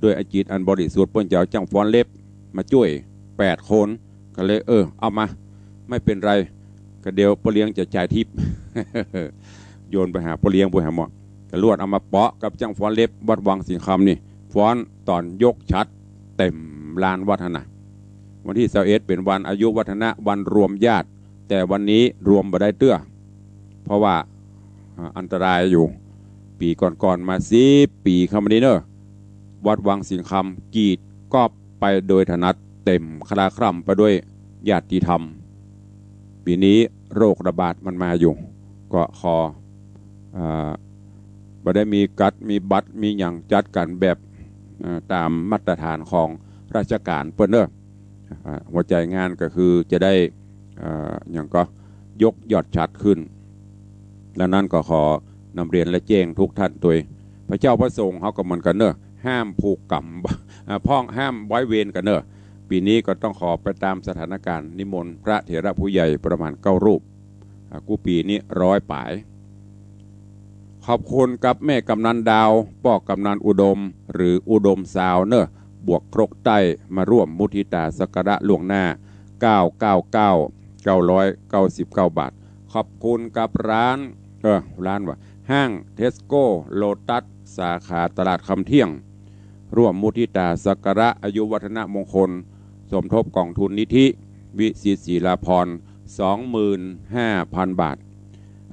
ด้วยจิตอันบริสุทธิ์ เปิ้นจะเอาจ้างฟ้อนเล็บมาจ้วยแปดคน ก็เลย เออ เอามา ไม่เป๋นไร ก็เดี๋ยวป้อเลี้ยงจะจ่ายทิป โยนไปหาป้อเลี้ยง ไปหาหมอ ก็ลวดเอามาเปาะกับจ้างฟ้อนเล็บวัดวังสิงห์คำนี่ ฟ้อนต๋อนยกฉัตรเต็มลานวัดหั้นน่ะ วันตี้ซาวเอ็ดเป๋นวันอายุวัฒนะ วันรวมญาติ แต่วันนี้รวมบ่ได้เตื้อ เพราะว่า อ่า อันตรายอยู่ ปี๋ก่อนๆ มาสิบปี๋เข้ามานี้เน่อ วัดวังสิงห์คำกีดก๊อบไปโดยถนัด เต็มคลาคล่ำไปด้วยญาติธรรม ปี๋นี้โรคระบาดมันมาอยู่ ก็ขอ อ่า บ่ได้มีกัด มีบัตร มีหยังจัดกั๋นแบบ อ่า ต๋ามมาตรฐานของราชก๋านเปิ้นเน่อ อ่า หัวใจ๋งานก็คือจะได้ อ่า หยังก็ยกยอดฉัตรขึ้น ดังนั้นก็ขอนำเรียนและแจ้งทุกต้านตวย พระเจ้าพระสงฆ์เฮาก็เหมือนกั๋นเน่อ ห้ามผูกกรรม อ่า พ่องห้ามไว้เวรกั๋นเน่อ ปี๋นี้ก็ต้องขอไปต๋ามสถานก๋าน นิมนต์พระเถระผู้ใหญ่ประมาณเก้ารูป อ่า กู้ปี๋นี้ร้อยป๋าย ขอบคุณกับแม่กำนันดาว ป้อกำนันอุดม หรืออุดมซาวเน่อ บวกครกใต้ มาร่วมมุทิตาสักการะล่วงหน้า เก้าเก้าเก้า เก้าร้อยเก้าสิบเก้าบาท ขอบคุณกับร้าน เออ ร้านว่ะ ห้างเทสโก้ โลตัส สาขาตลาดคำเที่ยง ร่วมมุทิตาสักการะอายุวัฒนมงคล สมทบกองทุนนิธิ วิสิตศิลาภรณ์ สองหมื่นห้าพันบาท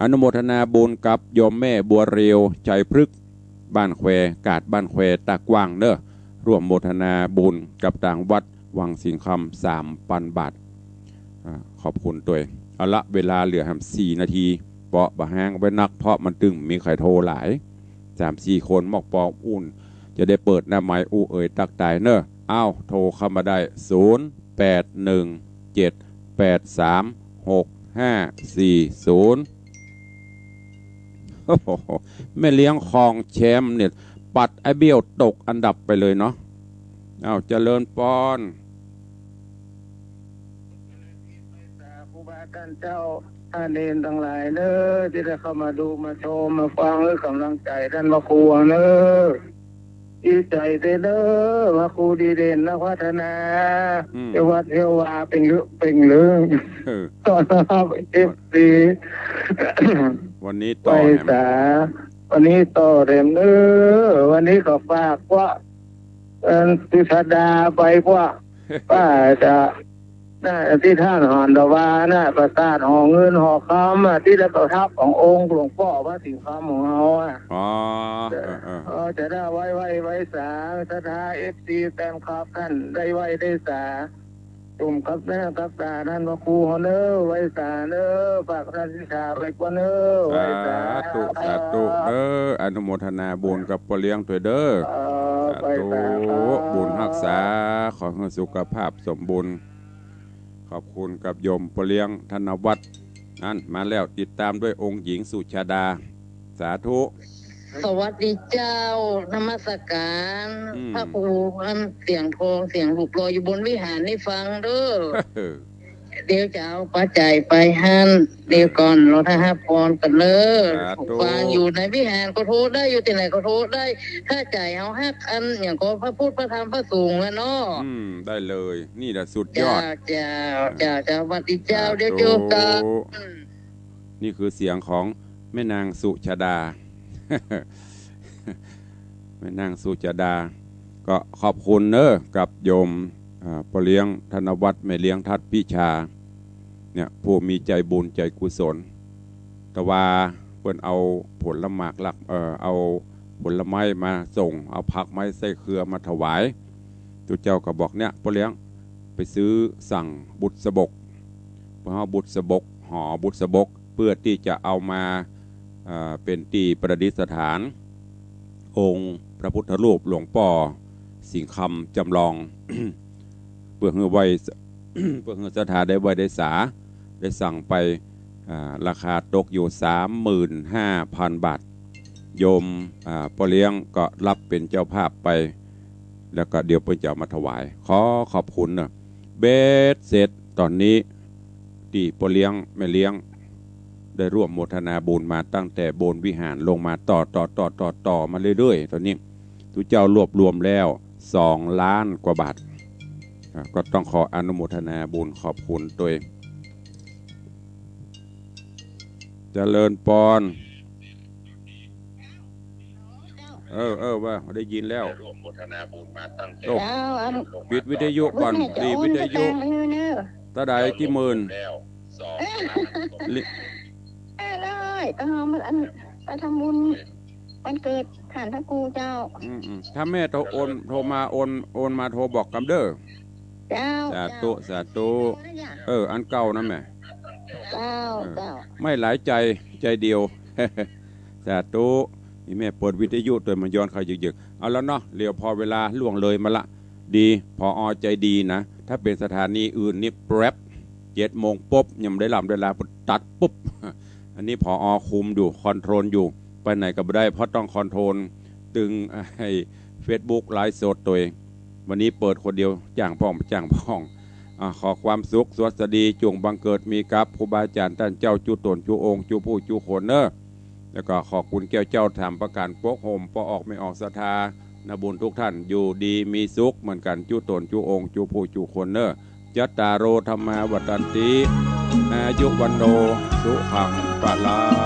อนุโมทนาบุญกับโยมแม่บัวเรียว ชัยพฤกษ์ บ้านแคว กาดบ้านแคว ตากว้างเน่อ ร่วมโมทนาบุญกับตางวัดวังสิงห์คำ สามปันบาท อ่า ขอบคุณตวย เอาละ เวลาเหลือแหมสี่นาที เปาะบ่าฮ้างไว้นัก เพราะมันตึงมีใผโทรหลาย สามสี่คน มอกปออุ่น จะได้เปิดหน้าไมค์อู้เอ่ยตักตายเน่อ อ้าว โทรเข้ามาได้ ศูนย์แปดหนึ่งเจ็ดแปดสามหกห้าสี่ศูนย์ โอ้โห แม่เลี้ยงครองแชมป์เนี่ย ปัดไอ้เบี้ยวตกอันดับไปเลยเนาะ อ้าว เจริญปอน ครูบาอาจารย์เจ้า ท่านเณรตังหลายเน้อ ตี้ได้เข้ามาดูมาชมมาฟัง หื้อกำลังใจ๋ต้านพระครูเน้อ ดีใจ๋เต้อเน้อ พระครูดีเด่น นักพัฒนา อืม เตี้ยววัดเตี้ยววา เป่งลึกเป่งลึง เออ ต้อนฮับเอฟซี วันนี้ต่อ ไหว้ แหม สา วันนี้ต่อแถมเน้อ วันนี้ก็ฝากว่า เอ่อ สุชาดาไปว่า ว่าจะ น่ะ ตี้ต้านหอดตะวาน่ะ ปราสาทหอเงินหอคำอ่ะ ตี้ได้ประทับขององค์หลวงป้อพระสิงห์คำของเฮาอ่ะ อ๋อ เออ เออ เออ จะได้ไหว้ ไหว้ ไหว้สา ศรัทธาเอฟซี แฟนคลับต้านได้ไหว้ได้สา สมกับหน้ากับต๋าต้านพระครูเฮาเน้อ ไหว้สาเน้อ ฝากต้านสิทธาไปก่อนเน้อ ไหว้สา สาธุ สาธุเน้อ อนุโมทนาบุญกับป้อเลี้ยงตวยเน้อ เออ สาธุ ไหว้สาครับ บุญฮักษา ขอหื้อสุขภาพสมบูรณ์ ขอบคุณกับโยมป้อเลี้ยงธนวัฒน์ นั่นมาแล้ว ติดตามด้วยองค์หญิงสุชาดา สาธุ สวัสดีเจ้า นมัสการ อืม พระครู อันเสียงทองเสียงหลุบลอยอยู่บนวิหารนี่ฟังเน้อ เดี๋ยวจะเอาปัจจัยไปหั้น เดี๋ยวก่อน รอต้าฮับปอนกั๋นเน้อ สาธุ ฟังอยู่ในวิหารก็โทรได้ อยู่ตี้ไหนก็โทรได้ ถ้าใจ๋เฮาฮักอันหยังก็พระพุทธพระธรรมพระสงฆ์อะเนาะ อืม ได้เลย นี่แหละสุดยอด เจ้า เจ้า เจ้า เจ้า สวัสดีเจ้า สาธุ เดี๋ยวเจอกั๋น อืม นี่คือเสียงของแม่นางสุชาดา แม่นางสุชาดา ก็ขอบคุณเน้อ กับโยม อ่า ป้อเลี้ยงธนวัฒน์ แม่เลี้ยงทัดพิชา เนี่ย ผู้มีใจ๋บุญใจ๋กุศล ตะวาเปิ้นเอาผลหมากหลาก เอ่อ เอาผลไม้มาส่ง เอาผักไม้ไส้เครือมาถวาย ตุ๊เจ้าก็บอกเนี่ย ป้อเลี้ยงไปซื้อสั่งบุษบก เพื่อเอาบุษบก หอบุษบก เพื่อตี้จะเอามา เอ่อ เป๋นตี้ประดิษฐาน องค์พระพุทธรูปหลวงป้อสิงห์คำจำลอง เพื่อหื้อไหว้ เพื่อหื้อศรัทธาได้ไหว้ได้สา ได้สั่งไป อ่า ราคาตกอยู่ สามหมื่นห้าพันบาท โยม อ่า ป้อเลี้ยงก็ฮับเป๋นเจ้าภาพไป แล้วก็เดี๋ยวเปิ้นจะเอามาถวาย ขอขอบคุณเน้อ เบ็ดเสร็จต๋อนนี้ ตี้ป้อเลี้ยงแม่เลี้ยง ได้ร่วมโมทนาบุญมาตั้งแต่บนวิหารลงมาต่อ ต่อ ต่อ ต่อ ต่อมาเรื่อยๆ ต๋อนนี้ตุ๊เจ้ารวบรวมแล้วสองล้านกว่าบาท อ่ะ ก็ต้องขออนุโมทนาบุญขอบคุณตวย เจริญปอน เออ เออ ว่าได้ยินแล้ว ร่วมโมทนาบุญมาตั้งแต่ โอ้ เจ้า อัน ปิดวิทยุก่อน แม่จะ ปิดวิทยุ โอนไปกลางเลยเนอะ เต้าใด กี่หมื่น แล้ว สอง ลิ ห้าร้อย ก็เอามาอัน ไปทำบุญวันเกิดฐานพระครูเจ้า อืม อืม ถ้าแม่โทรโอน โทรมา โอน โอนมา โทรบอกกำเด้อ เจ้า สาธุ เจ้า สาธุ เออ อันเก่านั่นแหม เจ้า เออ เจ้า ไม่หลายใจ๋ ใจ๋เดียว สาธุ นี่แม่เปิดวิทยุตวยมันย้อนเข้าเยิกๆ เอาละเนาะ เหลียวพอเวลาล่วงเลยมาละ ดี ผอ.ใจ๋ดีนะ ถ้าเป๋นสถานีอื่นนี่แปร๊บ เจ็ดโมงปุ๊บ ยังบ่ได้หลับได้ลา ตัดปุ๊บ อันนี้ ผอ.คุมอยู่ คอนโทรลอยู่ ไปไหนก็บ่ได้ เพราะต้องคอนโทรล ตึงไอ้เฟซบุ๊กไลฟ์สดตวย วันนี้เปิดคนเดียว จ้างพ่อง จ้างพ่อง อ่า ขอความสุขสวัสดี จงบังเกิดมีกับครูบาอาจ๋ารย์ต้านเจ้า จุ๊ต๋นจุ๊องค์ จุ๊ผู้จุ๊คนเนอะ แล้วก็ขอบคุณแก้วเจ้าสามประก๋าน ปกห่มป้อออกแม่ออกศรัทธา นะบุญทุกท่าน อยู่ดีมีสุขเหมือนกั๋น จุ๊ต๋นจุ๊องค์ จุ๊ผู้จุ๊คนเนอะ จัตตาโร ธัมมา วัฑฒันติ อายุ วัณโณ สุขัง พะลัง